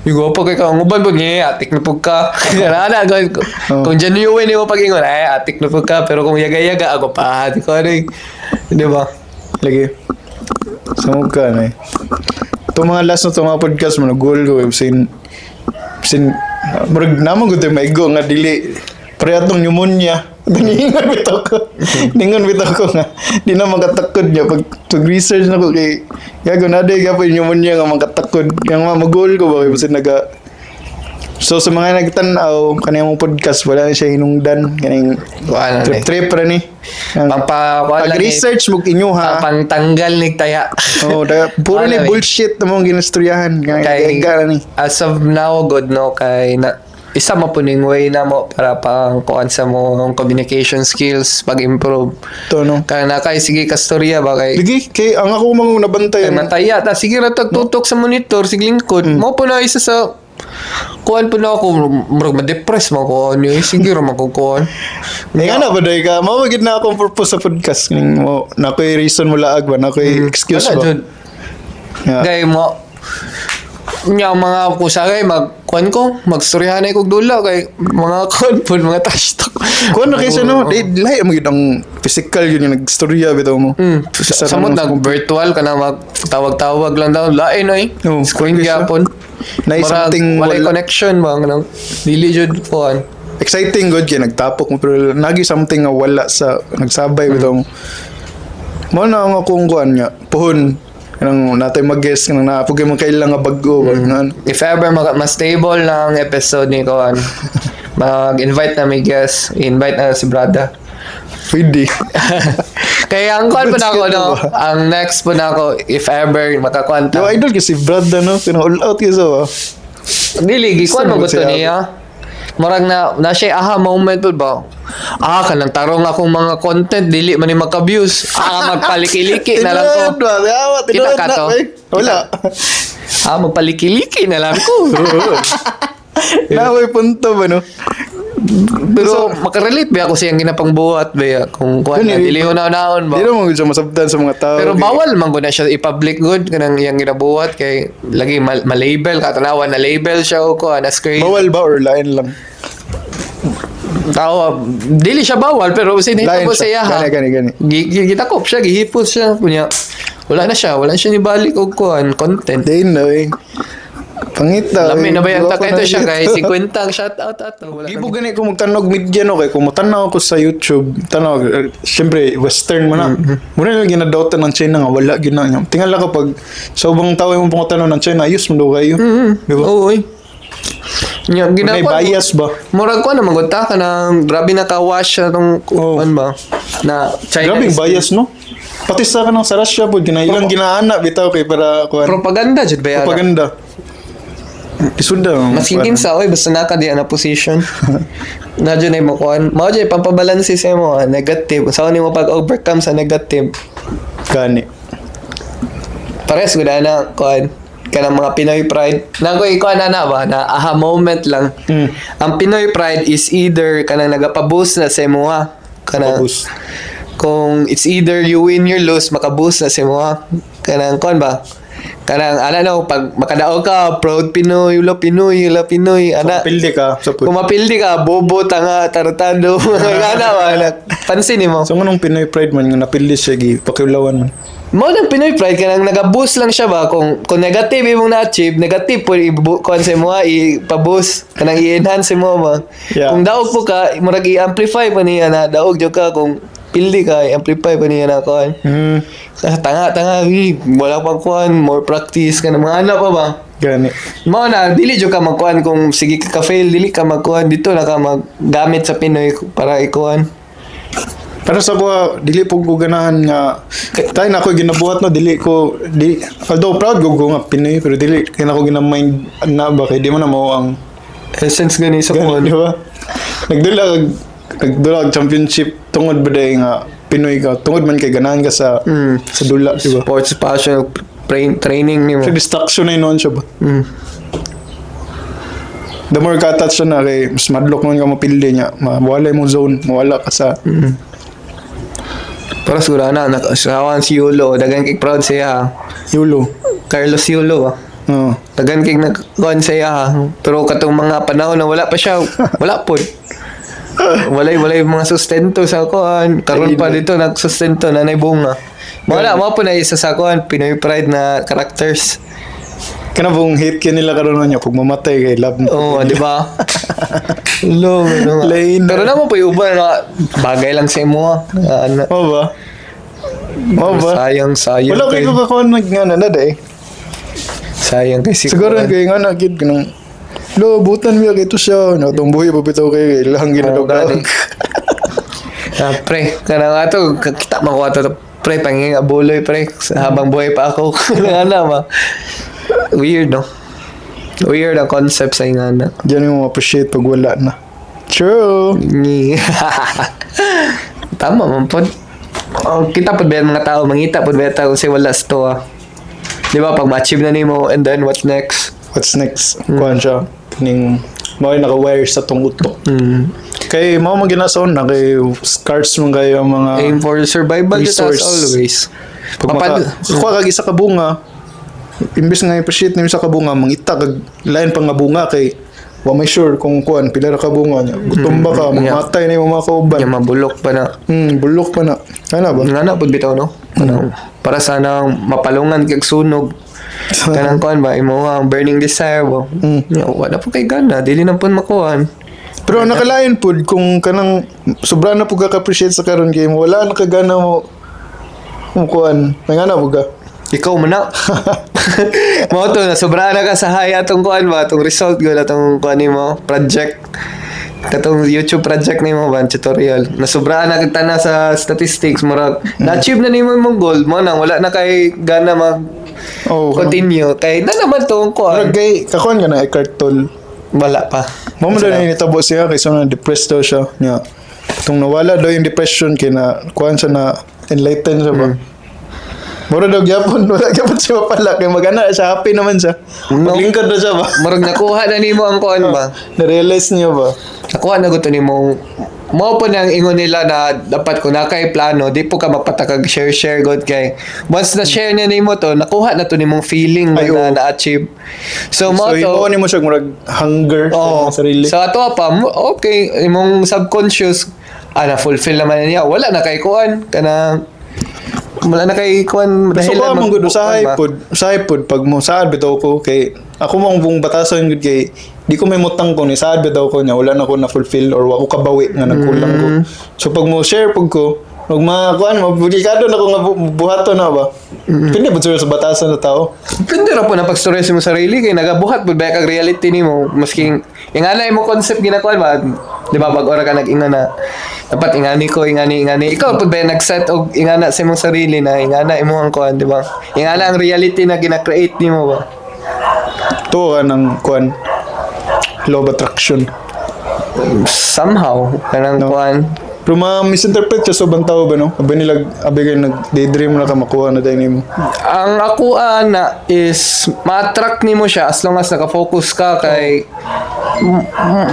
uy gopa kay ka ang uban pud nga atik na pud ka. Kana ana god. Oh. Kung genuine nimo pag-ingon ay atik na pud ka pero kung yaga-yaga ako pa ko ano di ba? Lagi. Samog ka na eh. Itong mga last na itong mga podcast mo, nag-goal ko eh. Sin, murag naman ko ito maigo nga dili. Pareha tong pneumonia. Ningon bitaw ko. Ningon bitaw ko nga. Di na makatakod niya. Pag research na ko kay, gago na di ka pa yung pneumonia nga makatakod. Yang mga mag-goal ko ba? Kasi naga, so sa mga nagtanaw, kaniyang mong podcast, wala na siya hinungdan. Kaning Wala na eh. trip-trip ra ni. Ang- Pampa wala ni Pag-research mo inyo ha. pangtanggal ni taya. Oh, da, puro Wala ni eh. bullshit na mong ginastoryahan. Kay- Kay ni. As of now, good no kay na isa mo puning way na mo para pang kuan sa mo ang communication skills pag-improve. Ito no. Kaya na kay sige kastorya ba kay Lagi kay ang ako mga nabantay. kay mataya ta sige ra tagtutok sa monitor sige lingkod. Mo po na isa sa kuan po na ako murag ma-depress man ko ano eh sige ra man ko kuan. Eh nga na ba day ka? Mao gid na akong purpose sa podcast ning mo na ko'y reason mo laag ba na ko'y excuse Wala ba. jud. Yeah. Kay mo Nya ang mga kusagay mag kuan ko, magstoryahan ay kog dula kay mga kuan pud, mga trash talk. Kuan na kaysa no, di lahi mo gyud ang physical yun yung nagstorya bitaw mo. Sa Samot nang- nag virtual ka na, magtawag-tawag lang daw, lain oy. Oo, Screen kaysa- gyapon. Naay Murag something walay wala- connection ba nang dili jud kuan. Exciting good kay nagtapok mo pero nagi something nga wala sa nagsabay bitaw mo. Mo na ang akong kuan nga puhon kanang natay mag-guest kanang naapog mo kailang nga bag-o ba nga. If ever mas stable na ang episode ni kuan, mag-invite na may guest, invite na si Brada. Pwede. Kaya ang kuan po na ako, no, ang next po na ako, if ever makakuan Yo ta. Idol kasi Brad no, pinang all out kasi ba. Dili gikuan Gusto mo mo gusto siya. niya. Murag na na siya aha moment po ba? Ah, kanang tarong akong mga content dili man ni maka-views. Ah, magpalikiliki na lang ko. Tinuod ba? Yawa, Kita tinuod ka na, to? eh. Wala. Ah, magpalikiliki na lang ko. Naway punto ba no? Pero makarelate ba ako sa iyang ginapangbuhat ba kung kuan na Gani. dili naon ba? Di naman gud siya masabtan sa mga tao. Pero kay- bawal man gud na siya i-public good kanang iyang ginabuhat kay lagi ma-label ka, tanawa na label siya o kuan as crazy. Bawal ba or lain lang? Tao, dili siya bawal pero sinita Lain ko sa siya. iya ha. Gani, gani, gani. Gitakop siya, gihipos siya kunya. Wala na siya, wala siya nibalik og kuan content. Di na eh. Pangita. Lami eh. na ba yung Gawa ko taka ito na siya dito. kay 50 ang shout out ato. Wala Di po gani ko magtanog media no kay kung motanaw ko sa YouTube, tanaw eh, syempre western man na. Muna lang ginadota ng China nga wala gyud na niya. Tingala ka pag sa ubang tao imong pangutanaw ng China, ayos man daw kayo. Di ba? Oo, oy. Nya May ginakuan. bias ba? Murag ko na magud ta kanang grabe na ka-wash siya tong Oo. kuan ba na China Grabe is bias no. Pati sa kanang sa Russia po gina ilang ginaana bitaw kay para kuan propaganda jud ba yan? propaganda. Isunda. Mas kinsa oy basta naka di na position. Na jud ay mo kuan. Mao jud pampabalanse sa imo ah, negative. Sa nimo pag overcome sa negative. Gani. Pares gud na kuan kanang mga Pinoy pride. Nagoy kuan na na ba na aha moment lang. Ang Pinoy pride is either kanang nagapa-boost na sa imo ha. Kanang Pabus. Kung it's either you win or lose, makaboost na sa imo ha. Kanang kuan ba? Kanang ana no pag makadaog ka, proud Pinoy, ula Pinoy, ula Pinoy, ana. Pildi ka sa pud. Kung mapildi ka, bobo, tanga, tarantado, ana ba? Pansin mo. So nganong Pinoy pride man nga napildi siya gi pakiulawan man. Mo nang Pinoy pride kanang nag-boost lang siya ba kung negative imong na-achieve, negative po i kuan sa imo i-pa-boost kanang i-enhance mo ba. Kung daog po ka, murag i-amplify pa niya na daog jud ka. Kung pildi ka, i-amplify pa niya na kuan. Ah, tanga tanga, eh, wala pang kuan, more practice ka na mga ano pa ba. Gani. Mao na dili jud ka magkuan kung sige ka ka-fail, dili ka magkuan dito na ka maggamit sa Pinoy para ikuan. Pero sa kuha, dili po ko ganahan nga tayo na ako ginabuhat no, dili ko di, although proud ko ko nga Pinoy pero dili kay na ko ginamind na ba kay di man na mao ang essence gani sa gani, kuan. di ba? Nagdula kag championship tungod ba day nga Pinoy ka, tungod man kay ganahan ka sa sa dula, di ba? Sports passion training nimo. So distraction na yun noon siya ba? The more ka attach na kay mas madlok man ka mapili niya, mawala imong zone, mawala ka sa Pero siguro na, nakasawan si Yulo, dagan kay proud siya. Yulo. Carlos Yulo ba? Oo. Dagan kay nagkuan siya ha. Pero katong mga panahon na wala pa siya, wala pod. Walay mga sustento sa kuan. Karon pa dito nagsustento na nay bunga. Wala mo po na isa sa kuan Pinoy pride na characters. Kana buong hate ka nila karon niya pag mamatay kay love mo. Oo, di ba? Lo, ano nga. Lain. Pero namo pa yung uban na bagay lang sa imo. Ah. Ano, Oo ba? Oo ba? Sayang, sayang. Wala kay ko kakuan nag nga na day. Sayang kay si Siguro kuan. kay nga na gid kanang lo butan mi kay ito siya na tong buhi pa bitaw kay ilang Oo, ginadog. gani. Ah, pre, kanang ato kita man ko ato pre panging abuloy pre habang buhay pa ako. Kanang ana ba. Weird no. Weird ang concept sa ingana. Diyan yung appreciate pag wala na. True. Ni. Tama man pod. Oh, kita pod ba yung mga tao mangita pod ba tao kasi wala sa to ah. Di ba pag ma-achieve na nimo and then what next? What's next? Kuan siya. Kining mao yung naka-wire sa tong utok. Kay mao man ginasaon na kay scarce man kayo ang mga Aim for survival jud as resource. always. Pag maka, kuha kag isa ka bunga, Imbes nga appreciate nimo sa kabunga, mangita kag lain pa nga bunga kay wa may sure kung kuan pila ra ka bunga niya. Gutom ba ka, mamatay na imong mga kauban. Nya mabulok pa na. Bulok pa na. Ana ba? Nga na pud bitaw, no? Ano, para sana mapalungan kag sunog. Kanang kuan ba, imo ang burning desire ba? Nya, wala po kay gana, dili na pud makuan. Pero ang nakalain pud kung kanang sobra na pud ka ka-appreciate sa karon kay mo wala na ka gana mo mo kuan. May nga na pud ka. Ikaw man na. Mao to na sobra na ka sa high atong kuan ba, atong result gud, atong kuan nimo, project. Katong YouTube project nimo ba, tutorial. Nasobraan na kita na sa statistics, murag na-achieve na nimo imong goal mo nang wala na kay gana mag Oh, continue kay na naman to ang kuan. Murag kay kakuan ka na Eckhart Tolle. Wala pa. Mao man daw na nitabo siya kay so na depressed daw siya. Nya. Tung nawala daw yung depression kay na kuan siya, na enlighten siya ba. Mura daw gyapon, wala gyapon siya mapala kay magana siya, happy naman siya. No. Maglingkod na siya ba. Murag nakuha na nimo ang kuan ba? Na-realize niya ba? Nakuha na gusto nimo. Mao po nang ingon nila na dapat kung nakay plano, di po ka magpatakag share share god kay once na share na nimo to, nakuha na to nimong feeling Ay, na oo. na-achieve. So mao So, to. himuon nimo siya murag hunger sa Oo. imong sarili. So ato pa, okay, imong subconscious na fulfill naman niya. Wala na kay kuan kanang wala na kay kuan. So ko man gud, usahay kuan ba? Pud, usahay pud pag mo saad bitaw ko kay ako mong buong batasan gud kay di ko may mutang ko ni saad bitaw ko niya wala na ko na fulfill or wa ko kabawi nga nagkulang ko. So pag mo share pug ko ug mga kuan, mabulikado na ko nga buhaton na ba. Pindi pud sa batasan sa tao. Pwede ra po na pagstorya sa imong sarili kay nagabuhat pud ba kag reality nimo, maski ingana imo concept ginakuan ba, di ba? Pag ora ka nag-ingon na dapat ingani ko, ingani, ingani, ikaw pud ba nag-set og ingana sa imong sarili na ingana imo ang kuan, di ba? Ingana ang reality na gina-create nimo ba. Tuo ka ng kuan, law of attraction. Somehow kanang No. kuan. Pero ma-misinterpret siya sa ubang tao ba, no? Abi nila, abi kayo nag-daydream na ka, makuha na tayo nimo. Ang ako ana is ma-attract nimo siya as long as naka-focus ka kay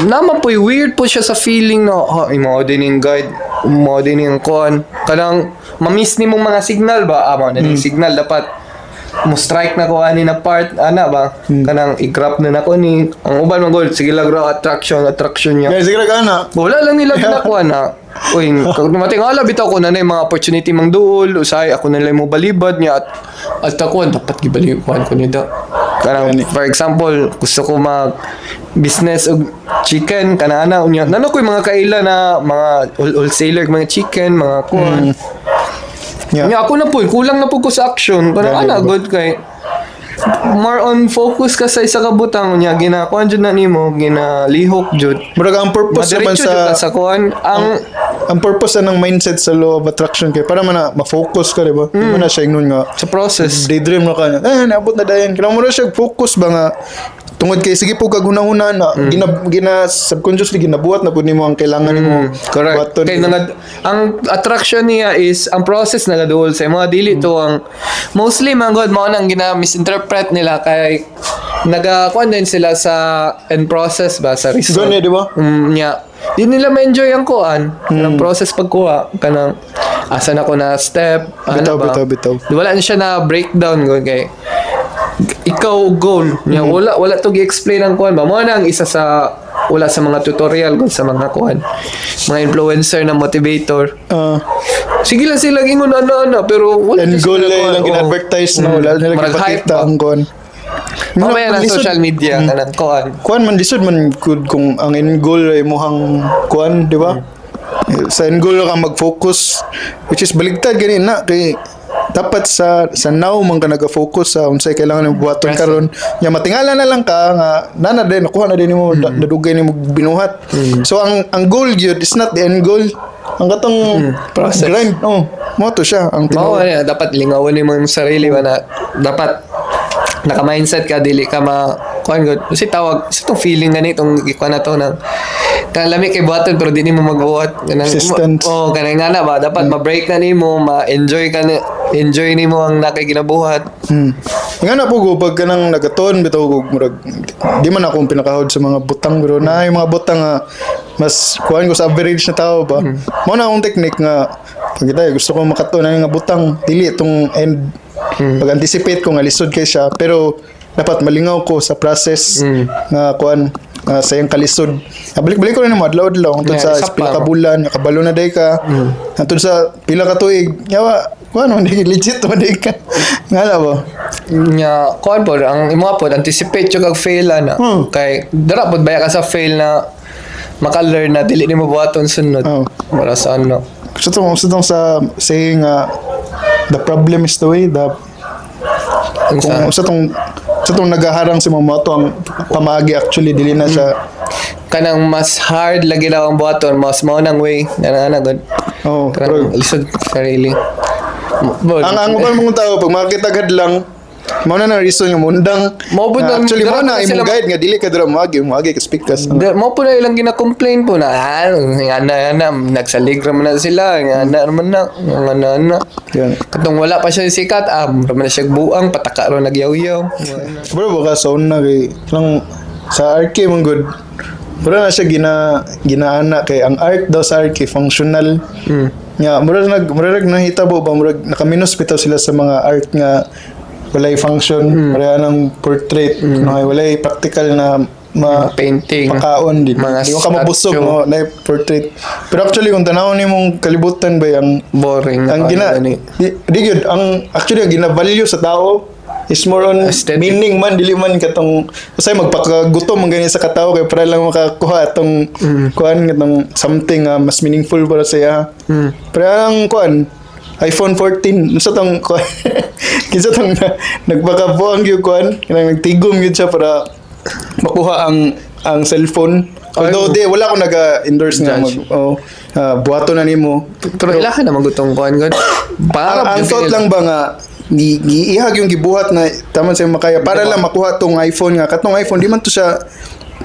naman po weird po siya sa feeling na ha, imo din yung guide mo din yung kuan, kanang ma-miss nimo mga signal ba, mo na yung signal, dapat mo strike na ko ani na part ana ba, kanang i-grab na nako ni ang uban man gol, sige lang raw, attraction, attraction niya. Guys, sige ka na. Wala lang nila ginakuha na. Uy, kag matingala bitaw ko na na yung mga opportunity mang duol, usahay ako na lang mo balibad niya at ako dapat gibaliwan ko nito. Kanang Gani. for example, gusto ko mag business og chicken kanana unya. Nano ko yung mga kaila na mga wholesaler mga chicken, mga kuan. Nya ako na po, kulang na po ko sa action. Kanang Gani ana ba? good kay more on focus ka sa isa ka butang, unya gina kuan jud na nimo, ginalihok jud. Murag ang purpose naman Madiretso jud sa ka sa kuan ang ang purpose na ng mindset sa law of attraction kay para man na ma-focus ka, di ba? Di mo na siya ingnon nga sa process. daydream na ka niya. Eh, naabot na dayon. Kailangan mo na siya focus ba nga tungod kay sige po kag hunahuna na gina, gina subconsciously ginabuhat na pud nimo ang kailangan nimo Correct. buhaton. Kay ang attraction niya is ang process nagaduol sa mga dili to ang mostly man god mao nang gina misinterpret nila kay naga kuan din sila sa end process ba, sa result. Gani, di ba? Nya. Di nila ma-enjoy ang kuan, kanang process pagkuha, kanang asa na ko na step, ano Bitaw, ba? bitaw, bitaw. Wala na siya na breakdown ko kay ikaw goal nya wala wala to gi-explain ang kuan ba, mo na ang isa sa wala sa mga tutorial kung sa mga kuan, mga influencer na motivator. Sige lang sila ingon ano ano pero wala And na goal sila ay kuan. lang Oo. gina-advertise na wala nila Murag hype gipakita ba? ang kuan. Mamaya na Lisod- social media kanang kuan. Kuan man, lisod man good kung ang end goal ay muhang kuan, di ba? Sa end goal ka mag-focus, which is baligtad gani na kay dapat sa now man ka naga-focus sa unsay kailangan nimo buhaton Present. karon nya matingala na lang ka nga nana din nakuha na din nimo nadugay nimo binuhat. So ang goal gyud is not the end goal, ang katong Process. grind, oh, mo to siya ang Mao tinuod. na dapat lingawan nimo yung sarili ba na dapat naka-mindset ka, dili ka ma kuan good kasi tawag sa tong feeling gani itong gikuan na to nang kanang lami kay buhaton pero di nimo magbuhat kanang Persistence. Oh, kanang nga na ba dapat ma-break na nimo, ma-enjoy ka na, enjoy nimo ang nakay ginabuhat. Nga na po ko, pag kanang nagatuon, bitaw ko, murag, di man ako ang pinakahod sa mga butang, pero na yung mga butang nga, mas kuhan ko sa average na tao ba. Mao na akong technique nga, pag kita, gusto ko makatuon na yung nga butang, dili itong end, Mag-anticipate ko nga lisod kay siya, pero dapat malingaw ko sa process nga kuan nga sa iyang kalisod. Ah, balik-balik ko na nimo adlaw-adlaw hangtod Yeah, sa isa pila pa, ka bulan, nakabalo na day ka. Hangtod sa pila ka tuig, yawa kuan man di legit man di ka. Nga na ba? Nya, kuan po, ang imo po, anticipate yung kag fail na. Kay, dara po, baya ka sa fail na maka-learn na dili nimo buhaton sunod. Oh. Para sa ano. Gusto tong sa saying nga the problem is the way, the Ang kung sa tong nagaharang sa mga moto ang pamaagi, actually dili na siya. Kanang mas hard lagi daw ang buhaton, mas mao nang way na na gud. Oh, kanang pero lisod sarili. Bo, ang uban mong tao pag makakita gad lang mao na na reason nga mundang. Mao pud na actually mao na sila imong guide nga dili ka dira moagi, moagi ka speakers. Mo po na ilang gina-complain po na ah, nga na nga na nagsalig raman na sila, nga na naman na nga na na. Yan. Katong wala pa siya sikat, ah, raman na siya buang pataka ro nagyaw-yaw. Bro, baka sa una kay lang sa RK man good. Bro na siya ginaana kay ang art daw sa RK functional. Nga murag nahitabo ba, murag nakaminos bitaw sila sa mga art nga walay function, mm. ng portrait, no, walay practical na ma painting. Pakaon di. Mga Di ka mabusog statue. No, na portrait. Pero actually kung tanawon nimong kalibutan ba ang Boring. ang gina Ano, di gyud ang actually ang gina-value sa tao is more on aesthetic. Meaning man, dili man katong usay magpakagutom man gani sa katao kay para lang makakuha atong kuan katong something nga mas meaningful para sa iya. Pero ang kuan iPhone 14, unsa tong kuan, kinsa tong nagpakabuang gyud kuan kanang nagtigom gyud siya para makuha ang cellphone? Although di wala ko naga-endorse nga mag Judge. oh, buhaton na nimo. Pero ilahan naman gutong kuan gud. Ang thought lang ba nga giihag yung gibuhat na taman sa makaya para Diba? lang makuha tong iPhone, nga katong iPhone di man to siya,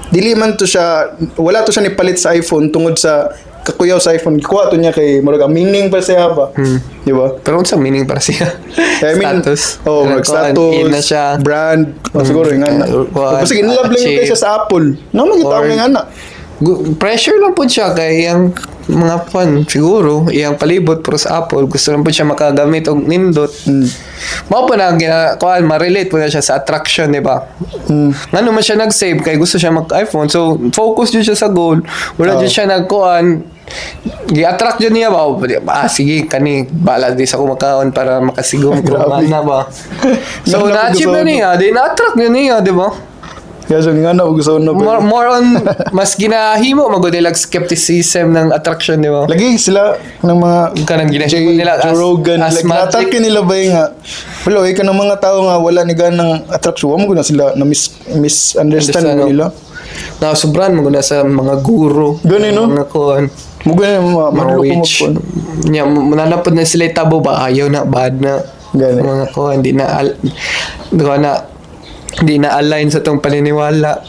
dili man to siya, wala to siya nipalit sa iPhone tungod sa kakuyaw sa iPhone. Kuha to niya kay murag ang meaning pa siya ba, di ba? Pero unsang meaning para siya? I mean, Status. Oh, Kanang mag kuan, status, in na siya. Brand, oh, siguro yung nga. Kuan, Kasi in love lang yung achieve. siya sa Apple. No, magita Or- ang nga. Pressure lang po siya kay iyang mga fan siguro, iyang palibot pero sa Apple gusto lang po siya makagamit og nindot. Mao po na ang gina kuan, ma-relate po na siya sa attraction, di ba? Ngano man siya nag-save? Kay gusto siya mag-iPhone. So focus jud siya sa goal. Wala Oo. jud siya nagkuan, gi-attract jud niya ba? Ah, sige, kani bala di sa ko makaon para makasigom ko Grabe. na ba. So Ngano na-achieve na gusto niya, di na-attract na niya, di ba? Kaya so nga na gusto na More on mas ginahimo magud nila skepticism ng attraction, di ba? Lagi sila ng mga Kanang ginahimo Jay, nila Joe Rogan, as like magic. natake nila ba yung nga wala eh ka ng mga tao nga wala ni ganang attraction, wa mo gud na sila na misunderstand Understand, mo no? nila. Na sobran mo na sa mga guro. Gani, no? Mga kuan. Mo gani mga Mga madlo ko witch. magkuan. Nya nanapod na sila tabo ba, ayaw na, bad na. Gani. Mga kuan di na di ko na di na align sa tong paniniwala.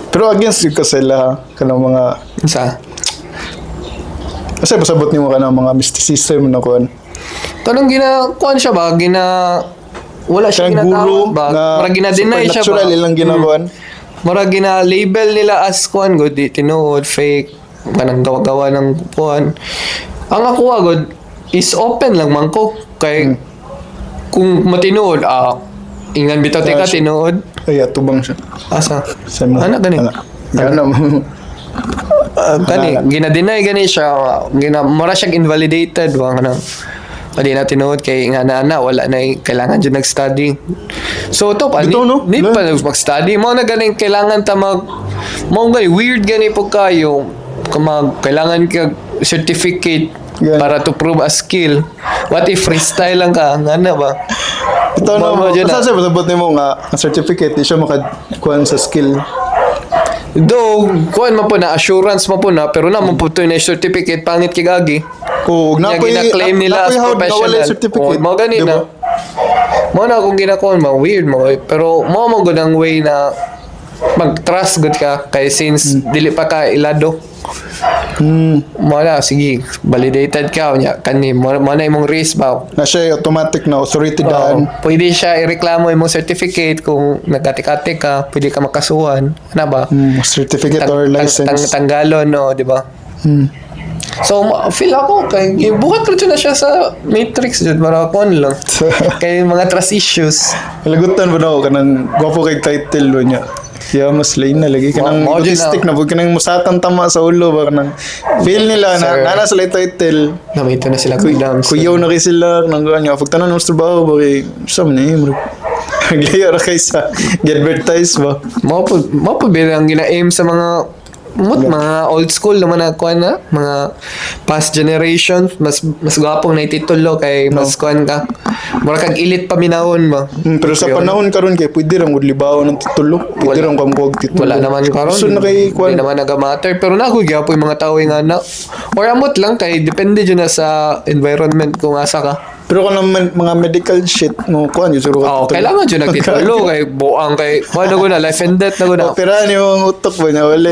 Pero against yun ka sila kanang mga Sa kasi pasabot nimo kanang mga mysticism na kuan. Tanong gina kuan siya ba, gina wala siya Kanang guro ginatawag ba, na murag gina-deny siya ba? supernatural ilang ginakuan. Murag gina-label nila as kuan gud, di tinuod, fake, kanang gawa-gawa ng kuan. Ang ako gud is open lang man ko kay kung matinuod, ah, ingan bitaw tika Ah, siya. tinuod. Ay, atubang siya. Asa? Sa mo. Ana gani. Ana. Gana mo. Ah, gani gina-deny gani siya, gina mura siya invalidated wa kanang di na tinuod kay nga na na wala na eh, kailangan jud nag-study. So to pa Bitaw, no? need pa mag-study mo na ganing kailangan ta mag mo gani weird gani po kayo kumag kailangan ka certificate Gani. para to prove a skill. What if freestyle lang ka nga na ba? Ito na Mo- mo. mo dyan, Asa siya pasabot nimo nga ang certificate di siya makakuan sa skill? Though kuan man po na, assurance man po na, pero na mo po to na certificate, pangit kay gagi. Kung Nya napoy gina-claim nila as napoy hawd na wala professional. certificate. Oh, mao gani Diba? na. Mo na akong ginakuan mo weird mo eh. Pero mo mo gud ang way na mag-trust gud ka kay since dili pa ka ilado. Mo na sige, validated ka nya kani mo na imong risk ba. Na siya automatic na authority daan. Oo. Pwede siya ireklamo imong certificate kung nagkati-kati ka, pwede ka makasuhan. Ano ba? Certificate or license. Tanggalon, no, di ba? So feel ako kay buhat ra jud na siya sa Matrix jud, mara kuan lang. Kay mga trust issues. Lagutan ba na ako kanang gwapo kay title ba niya. Yeah, mas lane na lagi kanang Mao jud autistic na pud kanang musatan tama sa ulo ba, kanang feel nila na Sir. nana sila yung title. Namito na sila kudam. Kuyaw na kay sila nang kuan niya pag tanan ng trabaho ba kay sa man eh murag naglayo ra kay sa gi-advertise ba. Mao po bilang gina-aim sa mga mut mga old school naman na kuan na mga past generation, mas mas gwapong na titulo kay mas kuan ka, mura kag elite paminawon ba. Pero sa panahon karon kay pwede ra gud libaw ng titulo, pwede ra kang titulo. Wala naman karon. So na kay kuan. Di naman naga-matter, pero nago gyapon yung mga tao nga na or amot lang kay depende jud na sa environment kung asa ka. Pero kung naman mga medical shit mo kuan yun siguro. Oh, kailangan jud nagtitulo kay buang kay kuan na guna, life and death na guna. Opera ni mga utok ba niya, wala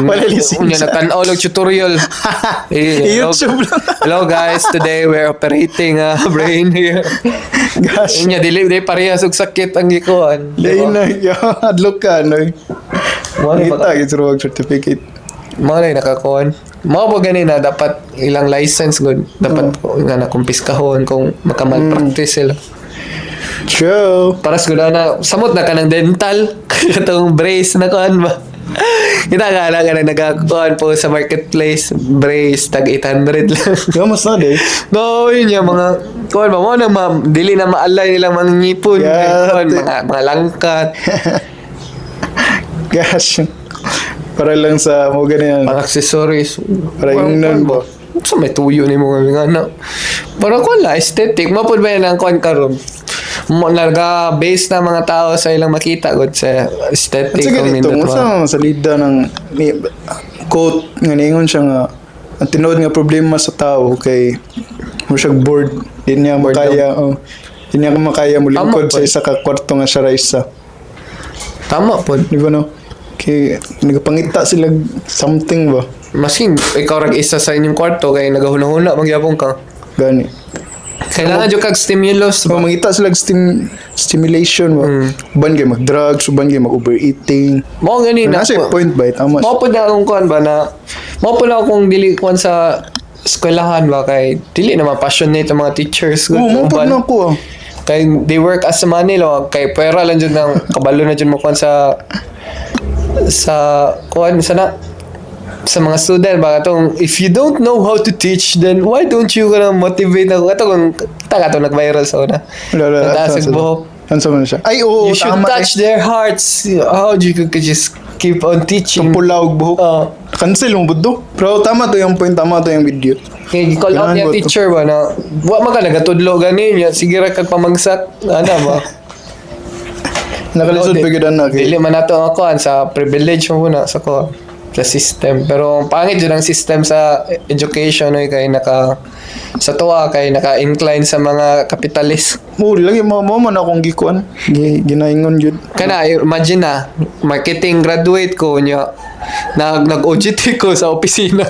wala Unya lisensya. nagtan-aw og tutorial. Eh, hello, YouTube lang. Hello guys, today we're operating a brain here. Gosh. Unya dili di parehas og sakit ang gikuan. Lain na, yo, adlok ka, no? Mao na Kita, gituro og certificate. Mao na nakakuan. Mao ba gani na dapat ilang license gud dapat nga na kumpiskahon kung makamalpractice sila. True. Para siguro na samot na kanang dental katong brace na kuan ba. Kita ka lang kanang nagakuan po sa marketplace, brace tag 800 lang. Yo, mas na, day. No, yun yung mga kuan ba mo na ma, dili na maalay nilang mga ngipon, kuan, mga langkat. Gosh. Para lang sa mo ganyan. Mga accessories. Para yung nun ba? Sa may tuyo ni mga mga na. Para kuan lang aesthetic, mapud ba yan ang kuan karon? Mo naga base na mga tao sa ilang makita gud sa aesthetic At sige kung dito, nindot mo ba. sa salida ng ni, quote nga niingon siya nga ang tinuod nga problema sa tao kay mo siya bored, di niya makaya, oh, di niya makaya mulingkod Tama sa po. isa ka kwarto nga siya ra isa. Tama po. Di ba, no? Kay nagpangita sila something ba. Maskin ikaw rag isa sa inyong kwarto kay nagahuna-huna magyapon ka. Gani. Kailangan jud kag stimulus So, ba? mangita sila og stimulation ba. Uban kay mag-drugs, uban kay mag-overeating. Mao gani na. Nasa point ba? Tama. Mao po na akong kuan ba na mao po na akong dili kuan sa eskwelahan ba kay dili naman passionate ang mga teachers. Oo, mo po Uban. na ako ah. Kay they work as money lang kay pera lang jud nang kabalo na jud mo kuan sa kuan sa na sa mga student ba, katong if you don't know how to teach, then why don't you kanang motivate ako kato kung kita kato nag-viral sa una. Wala, wala. Nataas ang buhok. Ano man siya? Ay, oo, You should tama. touch their hearts. How you could just keep on teaching? Itong pula og buhok. Oh. Cancel mo buddo. Pero tama to yung point, tama to yung video. Kay call out Yan, niya boto. teacher ba na wa man ka nagatudlo gani niya, sige ra kag pamagsak ana ba. Nakalisod No, pa gyud ana kay. Dili man nato ang kuan sa privilege mo na sa kuan sa system, pero ang pangit jud ang system sa education oy, kay naka sa tuwa kay naka-incline sa mga kapitalist. Mo lagi mo mo man akong gikuan. Ginaingon jud. Kana imagine na marketing graduate ko nya nag OJT ko sa opisina.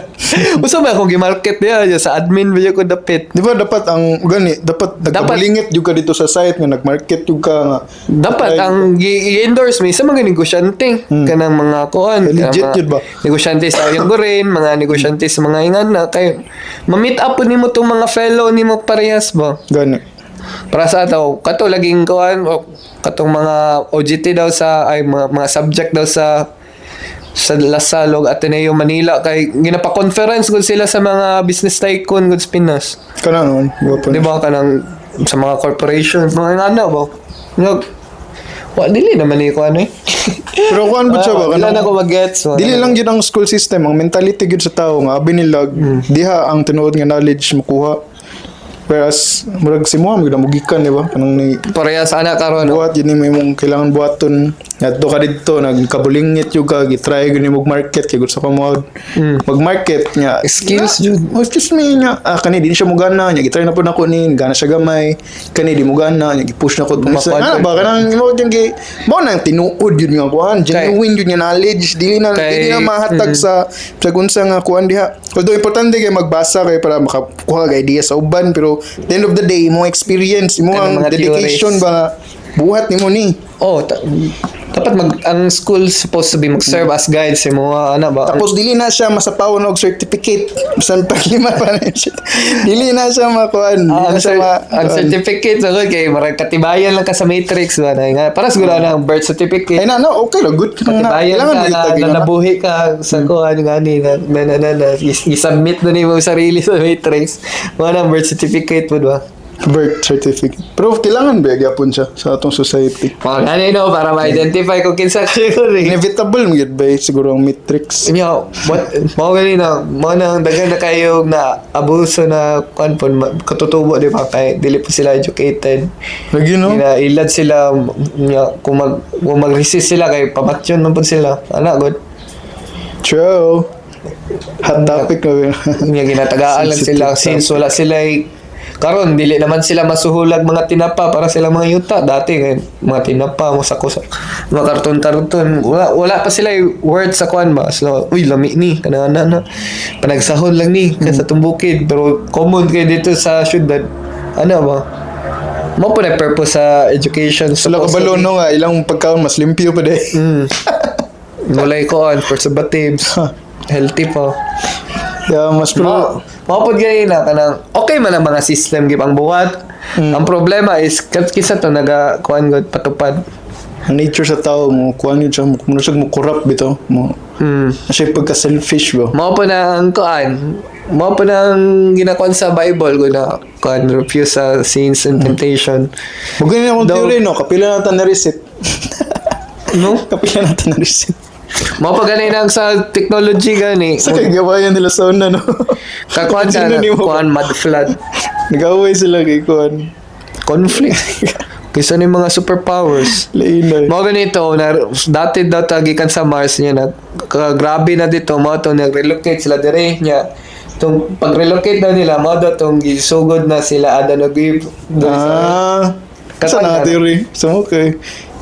Usa man akong gimarket niya sa admin ba ko dapit. Di ba dapat ang gani, dapat nagkabulingit jud ka dito sa site nga nagmarket jud ka nga. Dapat ang i-endorse mi sa mga negosyante kanang mga kuan, Legit kanang mga yun ba? Negosyante sa Yanggurin, mga negosyante sa mga ingan na kay ma-meet up po nimo tong mga fellow nimo parehas ba. Gani. Para sa ato kato laging kuan o katong mga OJT daw sa ay mga subject daw sa La Salle ug Ateneo Manila kay ginapa-conference gud sila sa mga business tycoon gud sa Pinas. Kana noon, gwapo. Di ba kanang sa mga corporations, mga ano ba? Nag wa dili naman ni ko ano eh. Pero kuan ba siya ba Ah, dili kanang na ko mag-gets. Wala Dili na. lang jud ang school system, ang mentality gyud sa tao nga abi nila diha ang tinuod nga knowledge makuha. Whereas murag si mo gyud ang gikan, di ba? Kanang ni Parehas ana karon, no? buhat yun yung imong kailangan buhaton. Ngadto ka didto nagkabulingit yung ka gitry gyud nimo market kay gusto ka mo mag-market nya. Skills jud. Oh, excuse me nya, ah, kani di siya mo gana nya, gitry na po nako ni gana siya gamay, kani di mo gana nya, gipush na ko tong isa. Makuan Ana ba kanang imo jud kay mao na ang tinuod yun nga kuan, genuine yun nga knowledge, dili na Kay- dili na mahatag sa unsa nga kuan diha. Although importante kay magbasa kay para makakuha og idea sa uban, pero at the end of the day, imong experience, imong Kanang ang mga dedication theories. ba nga buhat nimo ni. Oh, Dapat ang school supposed to be mag-serve as guide sa mga ana ba. Tapos dili na siya masapawan og certificate. Bisan pag lima pa na siya. Dili na siya makuan. Dili Ah, na ang, siya ang certificate na kay marag katibayan lang ka sa matrix ba na nga para siguro na ang birth certificate. Ay na, no, okay lang, good ka na. Katibayan Kailangan ka na, magitag na na. nabuhi ka sa kuan nga ni na na na, na, na i-submit na nimo ang sarili sa matrix. Mga na birth certificate mo ba? Birth certificate. Pero kailangan ba gyapon siya sa atong society? Mga gani no para ma-identify kung kinsa kayo rin. Inevitable mo gyud ba siguro ang matrix. Nya, what mao gani na mao na ang daghan na kayo na abuso na kuan po katutubo, di ba, kay dili po sila educated. Lagi, no? Ina ilad sila nya kung mag-resist sila kay pamatyon man pud sila. Ana good. True. Hot topic na. Nya ginatagaan lang sila Sensitive. since wala sila karon dili naman sila masuhulag mga tinapa para sila mga yuta dati ngayon mga tinapa mo sa kusa mga karton-karton, wala wala pa sila word sa kuan ba, so uy, lami ni kana na na panagsahon lang ni kaya sa tumbukid, pero common kay dito sa syudad, ano ba mo po na purpose sa education. Sila kabalo no nga ilang pagkaon mas limpyo pa day. Walay kuan preservatives, healthy pa. Yeah, mas pero Mao pod gani na kanang okay man ang mga system gipang buhat. Ang problema is kinsa to naga kuan god patupad. Ang nature sa tao mo kuan yun siya mo mo siya mo corrupt bitaw mo. Siya pagka selfish ba. Mao po na ang kuan. Mao po na ang ginakuan sa Bible ko na kuan refuse sa sins and temptation. Mo ganyan akong Daw- theory no, kapila na ta na reset. No? Kapila na ta na reset. Mao pa gani nang sa technology gani. Sa kagawayan nila sa una no. Kakuan ka Sino na, nimo? kuan mud flood. Nag-away sila kay kuan. Conflict. Kaysa ni mga superpowers. Lain na. Mao ganito na dati daw gikan sa Mars niya na grabe na dito mao to nag-relocate sila dire niya tong pag-relocate daw nila mao daw tong gisugod na sila Adam ug Eve diri sa Ah. Sa Kakuan na ka na. theory. So okay.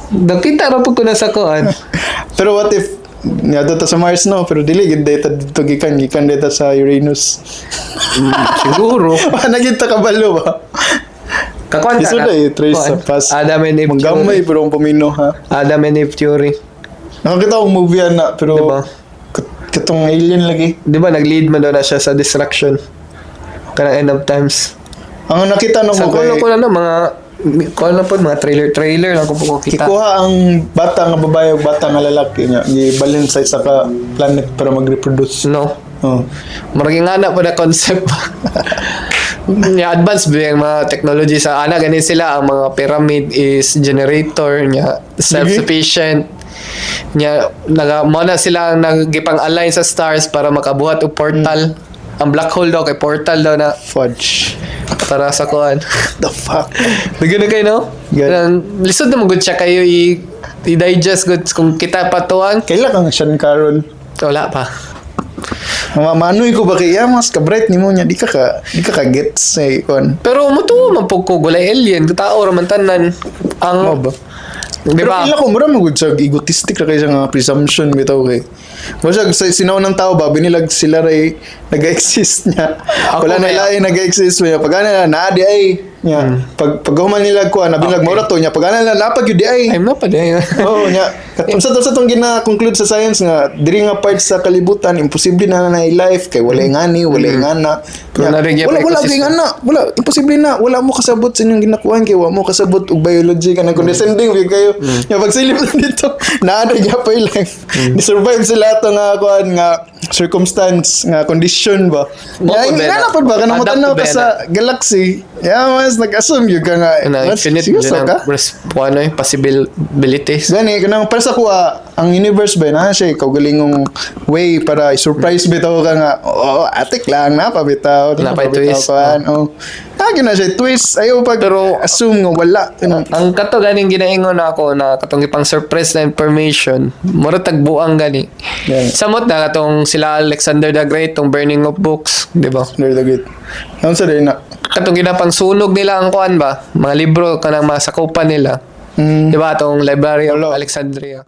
Nakita ra pud ko na sa kuan. Pero what if niadto ta sa Mars no, pero dili gid data dito gikan gikan data sa Uranus. Siguro. Naging kabalo ba? Kakuan ka Iso na. na eh, trace sa Kuan. past. Adam and Eve Manggamay theory. pero ang pamino ha. Adam and Eve theory. Nakakita akong movie na pero Diba? Katong alien lagi. Di ba nag-lead man daw na siya sa destruction? Kanang end of times. Ang nakita na Sa ko kulo kay ko na no, mga kulo na po, mga trailer-trailer lang ko po kita. kikuha ang bata nga babae ug bata nga lalaki niya gibalhin sa isa ka planet para mag-reproduce. No. Oh. Maraging nga na po na concept. Nya advance ba yung mga technology sa ana ganin sila ang mga pyramid is generator nya self-sufficient nya naga mo na sila ang nagipang-align sa stars para makabuhat og portal. Ang black hole daw kay portal daw na Fudge. para sa kuan. The fuck? Bigyan na kayo, no? Good. Kanang, lisod na mo good siya kayo i-digest good kung kita patuan. Kaila kang Sean Carol. Wala pa. Manoy ko ba kay iya mas ka-bright nimo niya di ka ka gets eh kon. Pero mutuo man pud ko gulay alien, tao ra man tanan. Ang Mao ba? Di Pero ba? pila ko mura mo gud sa egotistic ra kay siya nga presumption bitaw kay. Mura sa sinaw ng tao ba binilag sila ray nag-exist niya. Ako Wala na kaya- lain nag-exist niya. Pag ana na di ay niya. Pag human nila ko na binilag mura to niya. Pag ana na napag yun di ay. I'm na pa din. Oo nya. Katong sa tong gina-conclude sa science nga diri nga part sa kalibutan imposible na na life kay wala ngani, wala ngana. Pero Nya, narigyan wala pa wala ecosystem. kay ngana, wala imposible na, wala mo kasabot sa inyong ginakuan kay wa mo kasabot og biology kanang condescending gyud kayo. Nya pagsilip na dito, naa na gyapon life. Ni survive sila ato nga kuan nga circumstance nga condition ba. Mo Nya po ba ingana na? pod ba kanang Adapt motanaw po ba ka sa galaxy. Ya mas nag-assume gyud ka nga. Na mas infinite seryoso yun ka? ang ano eh, possibilities. Gani, kanang para sa kuha, ang universe ba na siya kaugalingong way para i-surprise bitaw ka nga, oo, atik lang na pabitaw, Na pa'y twist. Kuan, oh. Ah, na siya twist. Ayaw pag Pero- assume nga wala. Kanang, Ang kato ganing ginaingon na ako na katong ipang surprise na information, mura tagbuang gani. Gani. Samot na katong sila Alexander the Great tong burning of books, di ba? Alexander the Great. Ano sa din na? Katong ginapang sunog nila ang kuan ba? Mga libro kanang masakupan nila. Di ba tong Library of Wala. Alexandria?